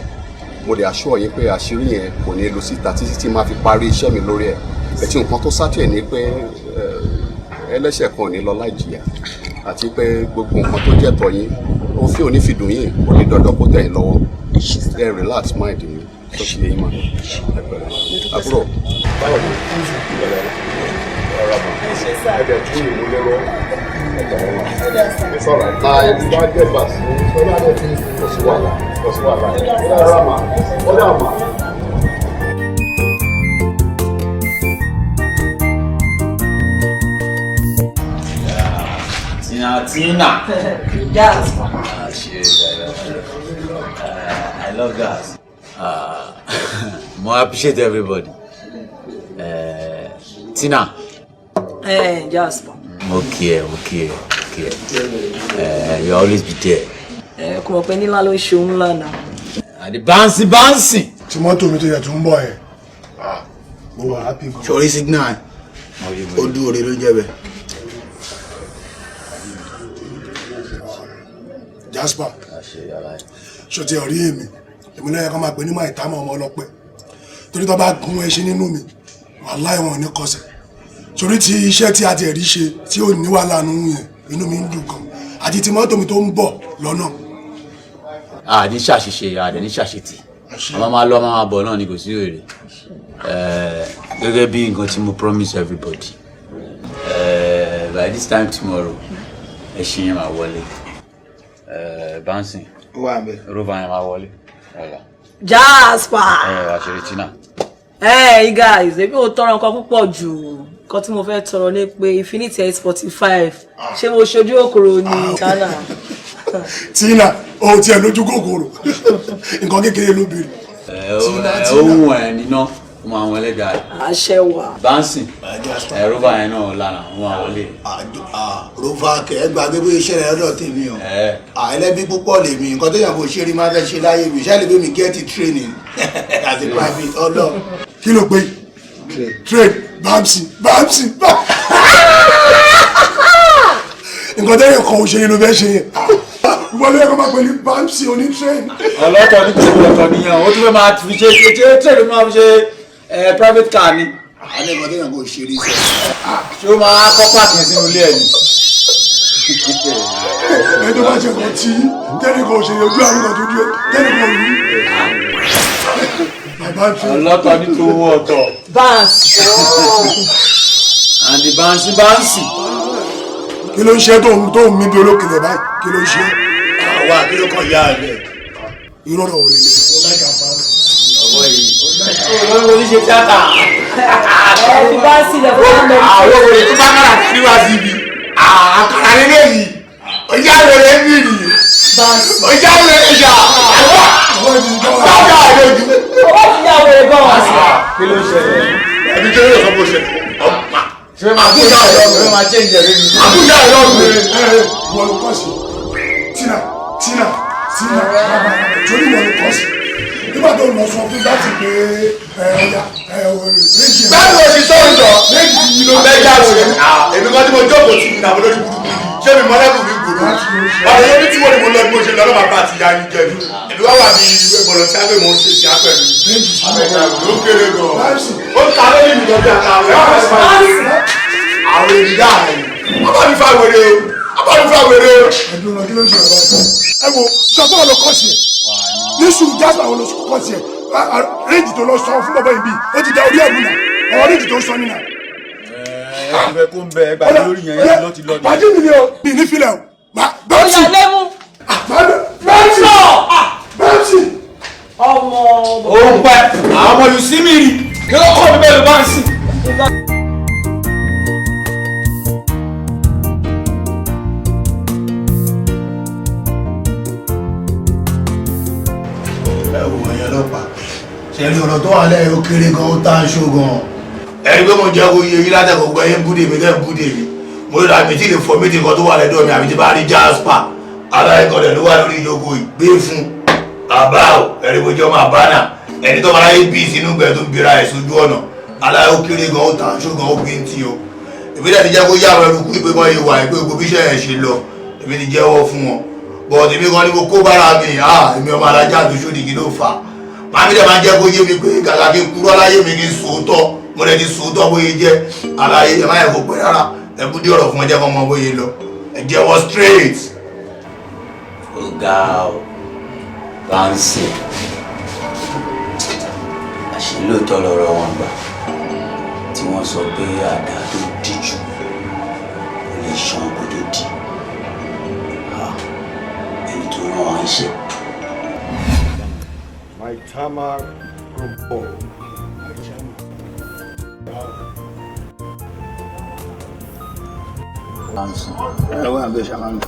Mo lè assure yín pé àṣírí yẹn kò ní lọ síta títí tí máa fi parí iṣẹ́ mi lórí ẹ̀. Ẹ̀tí nǹkan tó sátẹ̀ ni pé ẹlẹ́ṣẹ̀ kan ò ní lọ láì jìyà, àti pé gbogbo nǹkan tó jẹ́ tọ́ yín, òfin ò ní fi dùn yín, ó ní dandan kó tẹ̀ yín lọ́wọ́. Ẹ relax mind yín, tó ti yé yín mà. Ẹ pẹ̀lẹ́. Àbúrò, báwo ni? Pẹ̀lẹ́, ọ̀rọ̀ mà. Ẹ dẹ̀ tún ìlú lérò. Ẹ pẹ̀lẹ́ mà. It's all right. Na ẹni bá get back sí kò sí wàhálà, kò sí wàhálà. Ó dára mà, ó dára mà. Tina, Tina. Yes. Ah, shit. I love that. Mo appreciate everybody. Tina. Eh, Jasper. Mo kí ẹ, mo kí ẹ, mo kí ẹ. You always be there. Ẹ kò mọ̀ pé nílá ló ń ṣe òun ńlá náà. Àdì bánsì bánsì. Tí mọ́tò mi tó yẹ tó ń bọ̀ yẹn, mo wà happy gan. Sọrí signal, ó dúró re ló ń jẹ́ bẹ́ẹ̀. Jasper, ṣó ti rí èmi? Èmi lẹ́yìn kan máa pè ní máa ìtààmú ọmọ ọlọ́pẹ́, torí tó bá gun ẹṣin nínú mi, wàláhì wọn ò ní kọsẹ̀. Torí ti iṣẹ́ tí a ti rí ṣe tí ò ní wàhálà nínú yẹn, inú mi ń dùn gan, àti ti mọ́tò mi tó ń bọ̀ lọ́nà. A ní ṣàṣìṣe, a dẹ̀ ní ṣàṣetì. A máa lọ, a máa bọ̀ náà ni, kò sí èrè. Gẹ́gẹ́ bí nǹkan tí mo promise everybody, by this time tomorrow, ẹṣin yẹn máa wọlé. Bouncing. Ó wà ń bẹ. Rover yẹn máa wọlé. Jasper. Ẹ àṣírí Tina. Hey guys, èmi ò tọrọ nǹkan púpọ̀ jù. Nǹkan tí mo fẹ́ tọrọ ni pé Infiniti S45. Ṣé mo ṣojú òkòrò ni Ghana? Tina, o tiẹ̀ lójú kòkòrò. Nǹkan kékeré ló béèrè. Ẹ ó wù ẹ níná, ó máa wọn ẹlẹ́dàá rẹ̀. Àṣẹ wà. Bouncing. Ẹ rover yẹn náà lánàá, ó máa wọlé. Rover kẹ, ẹ gbàgbé bóyá iṣẹ́ rẹ lọ́dọ̀ tèmi o. Ẹlẹ́bí púpọ̀ lèmi, nǹkan tó yàn kó ṣe rí máa fẹ́ ṣe láyé mi, ṣáà lè bí mi get training as a private ọlọ́. Kí ló pé? Train, bámsì bámsì bá. Nǹkan tẹ́yìn kan ò ṣe ni ló fẹ́ ṣe yẹn. Ìwọ ló yẹ kó máa pè ní Bamsi oní train. Ọlọ́tọ̀ ní tèmi ọ̀tọ̀ nìyẹn, ó tún fẹ́ máa fi ṣe train ló máa fi ṣe private car ni. Alẹ́ kan téèyàn kò ṣe rí sẹ́. Ṣé ó máa kọ́ páàkì yẹn sínú ilé ẹ̀ ni? Ẹ tó bá ṣe kàn tí tẹ́lẹ̀ kan ò ṣe ojú àrùn kan tó dúró tẹ́lẹ̀ kan ò rí. Bàbá train. Ọlọ́tọ̀ ní tòun ọ̀tọ̀. Báǹsì. And the Bamsi Bamsi. Kí ló ń ṣe tó ń mí bí olókèlè báyìí? Kí ló ń ṣe? Àwa kí ló kàn yá rẹ̀? Irọ́ rẹ̀ ò lè lè. Ó láìka fa. Ọ̀bọ yìí. Olórí oníṣe tíátà. Ẹ fi báǹsì lẹ̀ fún ọmọ mi. Àwọn òye tó bá kára kiri wá síbi. Àkàrà lélẹ̀ yìí. Ọjà rẹ̀ ń bì nìyí. Ọjà rẹ̀ ń jà. Bájà àlejò. Owó ti yà wèrè gan-an. Kí ló ń ṣẹlẹ̀? Ẹbí tó yẹ sọ bó ṣe. Ṣé máa Àbújá ẹ̀rọ ṣé máa change ẹ̀rí mi? Àbújá ẹ̀rọ mi. Ìwọ ló kọ́ sí. Tina Tina Tina bàbá torí ìwọ ló kọ́ sí. Nígbà tó lọ sọ fún láti pé ẹ ọjà ẹ méjì. Báwo ló ṣe sọ ìjọ? Méjì yìí ló bẹ́ já wèrè. Èmi kan tí mo jókòó sí ní àbúrò lórí burúkú. Ṣé mi mọ́lẹ́kùn mi gbòòrò? Ọ̀rọ̀ yẹn ní tí mo ní mo lọ bí mo ṣe lọ lọ́ba bá ti ya yín jẹ mi. Èmi wá wà ní ìwé bọ̀lọ̀ tí a pè mọ́ ń ṣe sí apẹ̀ mi. Àbẹ̀jà ló kéré gan. Ó ń ta lórí mi gan bí ata rẹ̀. Àwọn ènìyàn rẹ̀. Ọba mi fa wèrè o. Ọba mi fa wèrè o. Ẹ̀dùn náà kí ló ń ṣe bàbá yìí? Ẹ wo sọ fún ọ lọ kọ́ sí ẹ̀. Nísù Jasper àwọn olóṣù kọ́ sí ẹ̀. Réjì tó lọ sọ fún bàbá yìí bí ó ti da orí ẹ̀rù náà. Ọ̀rọ̀ réjì tó sọ nínà. Ẹ ẹ fẹ́ kó ń bẹ ẹ gbàgbé lórí yẹn yẹn ló ti lọ nìyẹn. Pàdé mi ni o, mi ní filẹ̀ o. Báńsì. Ó yà lẹ́mú. Báńsì. Báńsì. Ọmọ. Ó ń pẹ́ àwọn ọmọ yìí sí mi rí kí ló kọ́ mi bẹ́ẹ̀ ló bá ń sìn. Ẹ wò ẹ̀yin ọlọ́pàá, ṣe rí ọ̀rọ̀ tó wà lẹ́yìn ó kéré gan, ó tá ń ṣó gan. Ẹni pé mo jẹ́ kó yé yín látẹ̀kọ̀ gbọ́ yín búdè mi tẹ́ ń búdè mi. Mo rí ra mi tí lè fọ méjì kan tó wà lẹ́dọ̀ mi àbí tí bá rí Jasper. Aláìkọ̀dẹ̀ ló wà lórí ìjókòó ìgbé fún. Bàbá o, ẹni mo jẹ́ ọmọ àbánà. Ẹni tó máa ń bí sínú gbẹ tó ń bira ẹ̀ sójú ọ̀nà. Aláì ó kéré gan, ó tá ń ṣó gan, ó bí ń tí o. Ìbílẹ̀ ti jẹ́ kó yá àwọn ẹrú pé wọ́n yé wa ìpé gbogbo bí iṣẹ́ yẹn ṣe lọ. Èmi ti jẹ́wọ́ fún wọn. Bọ̀dé mi kan ní mo kó bára mi, èmi ọmọ alájà tó ṣòdì kí ló fà á. Màmí dẹ̀ máa jẹ́ kó yé mi pé kàkà kí n kúrọ́ láyé mi kí n sòótọ́, mo dẹ̀ ti sòótọ́ bóyá jẹ́ aláyé ẹ má yẹ kó pẹ́ rárá, ẹ kú dé ọ̀rọ̀ fún ẹ jẹ́ kó mọ bóyá lọ, ẹ jẹ́wọ́ straight. Ó ga ọ, Báńsì, àṣé lóòótọ́ lọ̀rọ̀ wọn gbà tí wọ́n sọ pé àdá tó díjú kò lè ṣan kó tó dì. Ẹni tó rán wa ń ṣe. My Tama Robo. Báńsì. Ẹ wá àbẹ̀ ṣàmánù.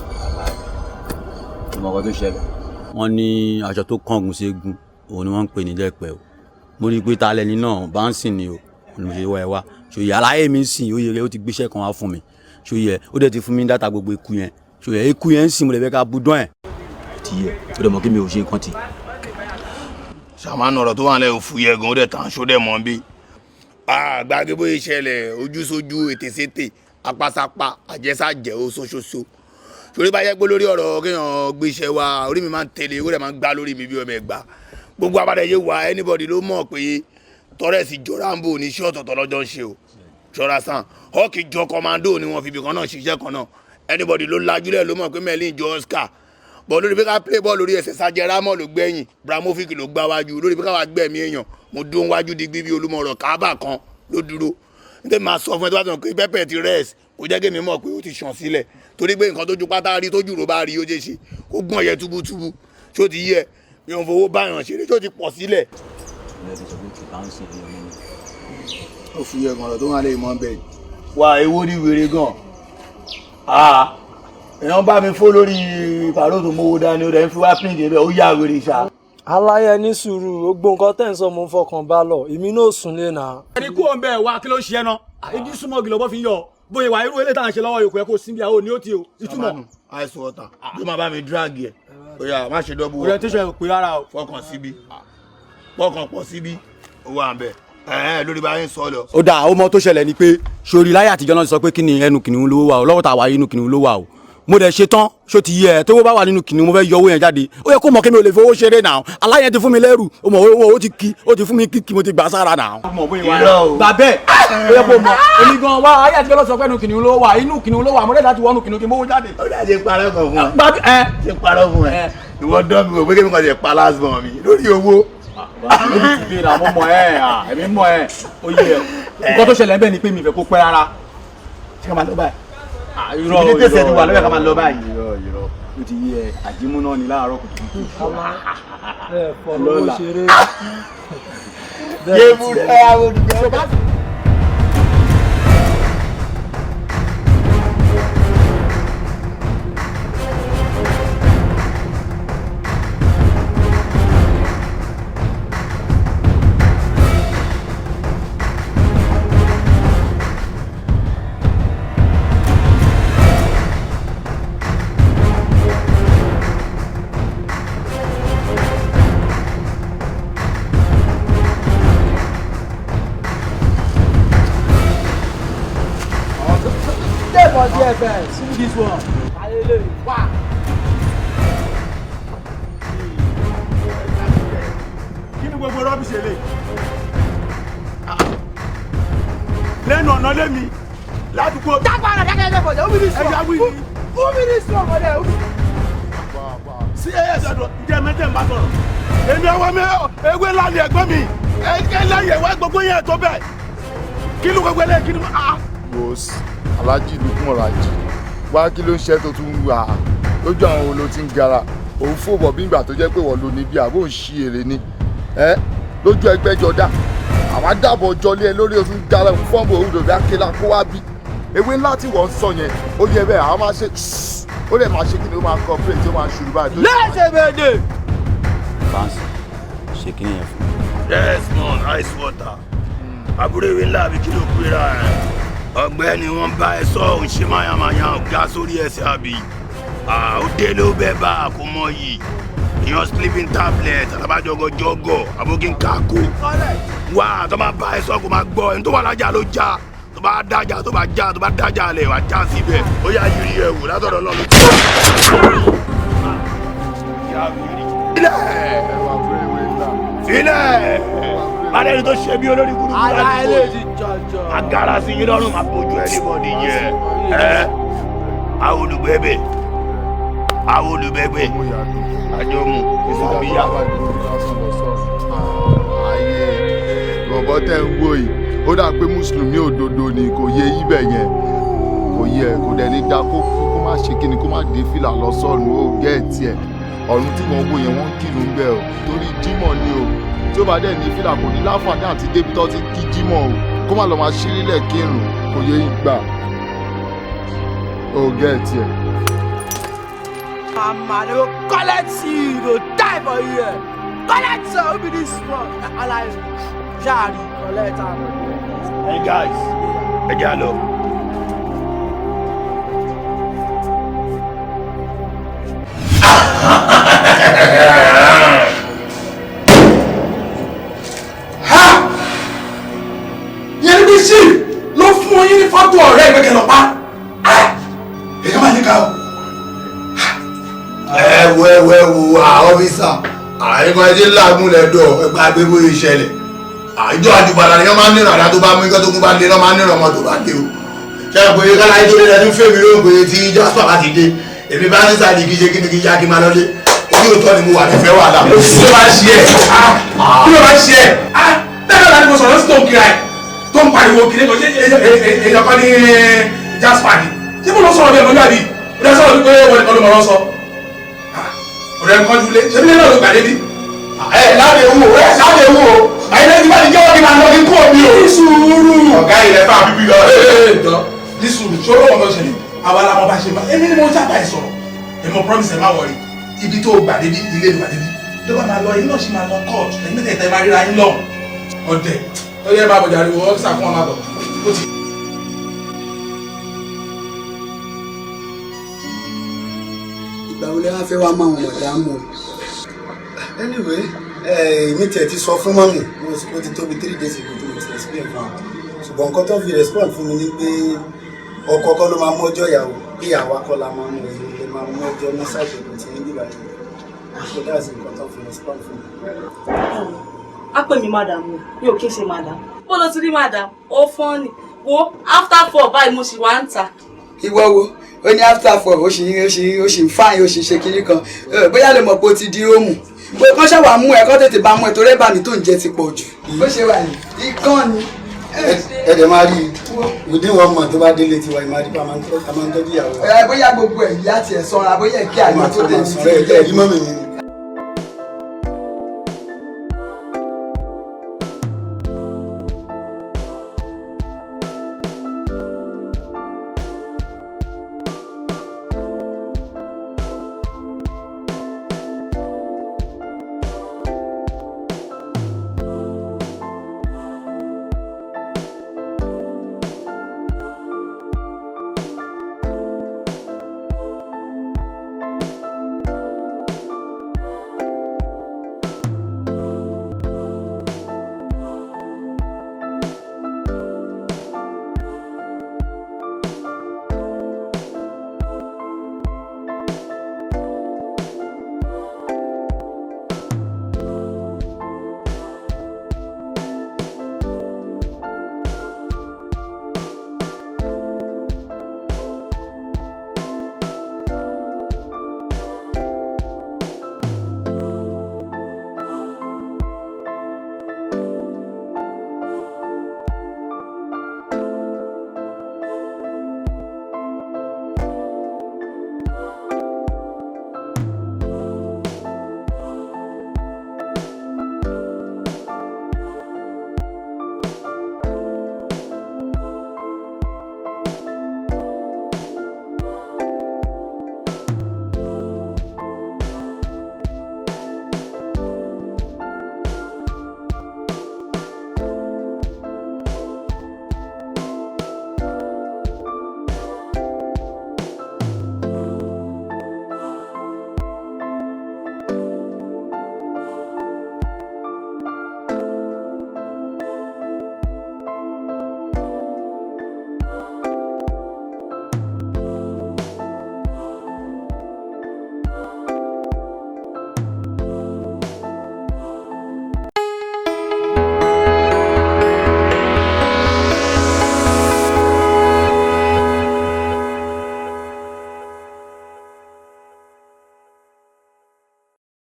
Ìmọ̀ kan tó ṣẹlẹ̀. Wọ́n ní aṣọ tó kángun ségun òun ni wọ́n ń pè ní lẹ́pẹ́ o. Mo rí i pé ta lẹni náà Báńsì ni o, òun ni mo ṣe wá ẹ wá. Ṣòye aláyé mi ń sìn ó yẹrẹ ó ti gbéṣẹ́ kan wá fún mi. Ṣòye ó dẹ̀ ti fún mi ní dátà gbogbo eku yẹn. Ṣòye eku yẹn ń sìn mo lè fẹ́ ká budán ẹ̀. Ti yẹ ó dẹ̀ mọ̀ kí mi ò ṣe nǹkan tì. Ṣàmánù ọ̀rọ̀ tó wà lẹ́yìn òfúyẹ́ gan, ó dẹ̀ tàn ṣó dẹ̀ mọ́ bí. Àgbàgbé bóyá ìṣẹ̀lẹ̀ ojú sójú ètè sétè apasapa àjẹsàjẹ ó sóṣoṣo. Torí bá yẹ pé lórí ọ̀rọ̀ kéèyàn gbéṣẹ́ wa orí mi máa ń tẹ̀lé ó dẹ̀ máa ń gbá lórí mi bí ọmọ ẹ̀gbá. Gbogbo abàdà yé wa anybody ló mọ̀ pé Torres jọ Rambo ní iṣẹ́ ọ̀tọ̀ọ̀tọ̀ lọ́jọ́ ń ṣe o. Ṣọ́ra sàn Hawk jọ commando ni wọ́n fi ibì kan náà ṣiṣẹ́ kan náà. Anybody ló lajúlẹ̀ ló mọ̀ pé Merlin jọ Oscar. Bọ̀ lórí pé ká play ball lórí ẹsẹ̀ Sajẹ Ramon ló gbẹ̀yìn Bramovic ló gbá wájú lórí pé ká wá gbẹ̀mí èèyàn mo dún wájú digbí bí Olúmọ̀rọ̀ Kábà kan ló dúró. Nítorí máa sọ fún ẹ tó bá sọ pé pẹ́pẹ́ ti rest kò jẹ́ kí èmi mọ̀ pé ó ti ṣàn sílẹ̀ torí pé nǹkan tójú pátá rí tójú ro bá rí ó ṣe ṣe kó gbọ̀n yẹ túbútúbú ṣó ti yẹ mi ò fowó báyàn ṣeré ṣó ti pọ̀ sílẹ̀. Ó fi ẹ̀gàn ọ̀rọ̀ tó wà lẹ́yìn mọ́ bẹ́ẹ̀. Wà ewo ní wèrè gan. Èèyàn bá mi fó lórí ìpàrọ̀ tó mówó dání ó dẹ̀ ń fi wá pín ìdè bẹ́ẹ̀ ó yá wèrè ṣá. Aláyẹ ní sùúrù, gbogbo nǹkan tẹ̀ ń sọ mo ń fọkàn bá lọ, èmi náà sùn lé nà. Ẹni kú òun bẹ́ẹ̀ wá kí ló ń ṣe ẹ náà? Igi súnmọ́ gìlọ̀ bọ́ fi ń yọ. Bóyá ìwà irú eléyìí tá à ń ṣe lọ́wọ́ yòókù ẹ kó síbi àwọn òní ó ti o. Ìtumọ̀. Àìsàn ọ̀tà ló máa bá mi drag ẹ̀. Oya má ṣe dọ́bù wọ̀. Orientation ẹ̀ ò pé rárá o. Fọkàn síbi. Fọkàn pọ̀ síbi. Ó wà ń bẹ̀. Lórí bá yín sọ lọ. Ó dáa, ó mọ tó ṣẹlẹ̀ ni pé sori láyé àtijọ́ náà sọ pé kí ni ẹnu kìnìún ló wà o, lọ́wọ́ tá a wà inú kìnìún ló wà o. Mo dẹ̀ ṣe tán, ṣó ti yẹ ẹ? Tó bá wà nínú kìnìún, mo fẹ́ yọ owó yẹn jáde. Ó yẹ kó mọ̀ kí mi ò lè fi owó ṣeré náà. Aláyẹn ti fún mi lẹ́rù, ó mọ̀ owó ó ti kí, ó ti fún mi kíkí, mo ti gbà sára náà. Irọ́ o. Gbà bẹ́ẹ̀, ó yẹ kó mọ̀. Èmi gan wá ayé àti lọ́sọ̀ pé inú kìnìún ló wà, inú kìnìún ló wà, mo rẹ̀ láti wọnú kìnìún kí n mówó jáde. Ó dà, ṣe parọ́ kan fún ẹ? Gbà ẹ. Ṣe parọ́ fún ẹ? Ìwọ dán mi wò pé kí mi kàn ṣe pa last born mi lórí owó. Níbi tí bèrè àwọn ọmọ ẹ, èmi mọ ẹ, ó yẹ ẹ. Nǹkan tó ṣẹlẹ̀ ń bẹ̀ ni pé mi fẹ́ kó pẹ́ rárá. Ṣé ká máa lọ báyìí? Irọ́. Ibi tẹ̀sẹ̀ ti wà lọ́wọ́, ká máa lọ báyìí. Irọ́, irọ́, ó ti yẹ, àjímúná ni láàárọ̀ kùtùkùtù. Ẹ fọlọ́wọ́ ṣeré. Yémúrẹ́ àwọn olùgbé. Dey for there first. See this one. Hallelujah. Kí ni gbogbo rubbish lè lẹ́nu ọ̀nà lémi ládùúgbò. Dágbára dákẹ́ ẹ̀jẹ̀ fọ̀jẹ̀, who be this one? Ẹ̀yà wí ni. Who be this one for there? Sí ẹ ẹ sọdọ ǹjẹ́ mẹ́tẹ̀ ń bá sọ̀rọ̀. Èmi ọwọ́ mi ewé lálẹ́ ẹ̀gbọ́n mi ẹ láyè wá gbogbo yẹn tó bẹ́ẹ̀. Kí ló gbogbo ẹlẹ́yìn kí ni ah. Bos Alhaji Lukman Raji, wá, kí ló ń ṣe tó tún wà lójú àwọn wo ló ti ń gara òun fòbọ̀ bí ìgbà tó jẹ́ pé wọ́n ló ní bí àbó ń ṣí èrè ni ẹ lójú ẹgbẹ́jọdá àwọn àdàbọ̀ jọlé ẹ lórí oṣù gara fọ́ọ̀mù òun lòdì akéla kó wá bí ewé ńlá tí wọ́n ń sọ yẹn. Ó yẹ bẹ́ẹ̀, àwọn máa ṣe, ó lè máa ṣe kí ni, ó máa cooperate, ó máa ṣùrù báyìí. Lẹ́sẹ̀ bèdè. Fáǹsì ṣe kí nìyẹn fún mi. Yes man, ice water. Àbúrò ìwé ńlá àbí kí ló pera ẹ? Ọ̀gbẹ́ni, wọ́n bá ẹ sọ òun ṣe mayamaya ga sórí ẹsẹ̀ àbí ó dé ló bẹ́ẹ̀ bá a kò mọ yìí. Èèyàn sleeping tablet àtàbàjọgọjọgọ àbókí ń kákó wá. Tó máa bá ẹ sọ kó máa gbọ́, ẹni tó wà lájà ló já, tó bá dájà, tó bá já, tó bá dájà lẹ̀ wá já síbẹ̀. Ó yà yiri ẹ̀ wò látọ̀dọ̀ lọ́lọ́. Filẹ̀ filẹ̀ alẹ́ ni tó ṣe bí olórí burúkú ládùúgbò agara sí yín lọ́rùn, máa bójú anybody jẹ ẹ. Àwọn olùgbẹ́bẹ̀, àwọn olùgbẹ́bẹ̀ àjọmù ìsàbíyà. Ayé bọ̀bọ̀ tẹ̀ ń wò yìí, ó dà pé mùsùlùmí òdodo ni. Kò yẹ ibẹ̀ yẹn, kò yẹ, kò dẹ̀ ní da kó kú kó má ṣe kíni, kó má dé fìlà lọ sọ́run. Ó gẹ́ẹ̀tì ẹ̀, ọ̀run tí wọ́n wò yẹn, wọ́n ń kírun bẹ́ẹ̀ o, torí jímọ̀ ni o. Tí ó bá dẹ̀ ní fìlà, kò ní láǹfààní àti débi tó ti kí jímọ̀ o, kó má lọ máa ṣí lílẹ̀ kírun. Kò yẹ ìgbà, ó gẹ́ẹ̀tì ẹ̀. Mama, they go collect you, you go die for here. Collect you, who be this one? Alaye, Jari, collect am. Hey guys, ẹ jẹ́ àlọ́. Yẹn ní sí ló fún yín ní fọ́tò ọ̀rẹ́ ìgbẹ́kẹ̀ lọ pa èyí máa ní ká o. Ẹ wo, ẹ wo, ẹ wo, officer, àyíkọ́ ẹjẹ́ làágùn lẹ́dọ̀ ẹgbẹ́ agbébó ìṣẹ̀lẹ̀ àjọ àjùbàdà ni wọ́n máa ń níràn àdá tó bá mú ikọ́ tó kún bá lé náà, máa ń níràn ọmọ tó bá dé o. Ṣé ẹ pé kálá yìí tó lé lẹ́nu fèmí ló ń pè é tí Jasper bá ti dé, èmi bá ní sáà ní kí ṣe kí ni kí yá kí máa lọ́lé orí òótọ́ ni mo wà nífẹ̀ẹ́ wàhálà. Kí ló máa ń ṣe ẹ? Kí ló máa ń ṣe ẹ? Bẹ́ẹ̀ náà ni mo sọ̀rọ̀ sí tó ń kira ẹ̀ tó ń pariwo kiri kan. Ṣé èèyàn kan ní Jasper ni? Ṣé mo lọ sọ̀rọ̀ bí ọmọlúwàbí? Ó dá sọ̀rọ̀ wípé wọ́n nìkan ló mọ̀ ọ́ sọ. Ọ̀rẹ́ nǹkan ju lé, ṣé bí lẹ́nu ọ̀gbà débi. Ẹ láde ewu o, ẹ láde ewu o, àyìn lẹ́yìn tí bá ti jẹ́wọ́ kí máa lọ kí n kú omi o. Ní sùúrù. Ọ̀gá ilẹ̀ fún àbíbí lọ. Jọ, ní sùúrù, ṣòro wọn lọ ṣẹlẹ̀, àwa la mọ bá ṣe bá. Èmi ni mo jábà ẹ sọ̀rọ̀, èmi mo promise ẹ, má wọrí. Ibi tó gbà débi, ilé ló gbà débi, tó bá máa lọ, ẹ̀yin náà ṣì máa lọ court, ẹ̀yin mẹ́tẹ̀ẹ̀ta ẹ máa ríra yín lọ́hùn. Ọ̀dẹ̀ ó yẹ máa bọ̀jà ariwo ọ́fíìsà fún ọ, máa bọ̀ ó ti. Ìgbà wo lẹ wá fẹ́ wá máa wọn mọ̀dámù o? Anyway, èmi tiẹ̀ ti sọ fún mummy, mo ti tóbi 3 days ago tí mo ti explain fún wọn, ṣùgbọ́n nǹkan tó fi respond fún mi ni pé ọkọ kọ́ ló máa mú ọjọ́ ìyàwó. Bí àwa kọ́ la máa ń mú, ẹ̀yin lè máa mú ẹjọ́ ní side ọ̀dọ̀ tí ń dìbà yìí. So that's nǹkan tó fi respond fún mi. Á pè mí madam o, mi ò kí ń ṣe madam. Bó ló ti rí madam? Ó fọ́n ni. Wo, after 4 báyìí, mo sì wá ń tà. Ìwọ wo? Ó ní after 4, ó sì ń fáyín, ó sì ń ṣe kinní kan. Bóyá lè mọ̀ pé ó ti di ómù pé kán ṣàwà mú ẹ, kán tètè bá mú ẹ, torí ẹ̀bà mi tó ń jẹ ti pọ̀ jù. Bó ṣe wà ní ikán ni. Ẹ dẹ̀ máa rí i within one month, tó bá délé tiwa, ìmáa rí pé a máa ń tọ́jú ìyàwó wa. Ẹ bóyá gbogbo ẹ̀ yá tiẹ̀ sanra, bóyá ìkí àná tó tẹ̀ Sọ̀rọ̀ ẹ̀ rí mọ́mì mi ni.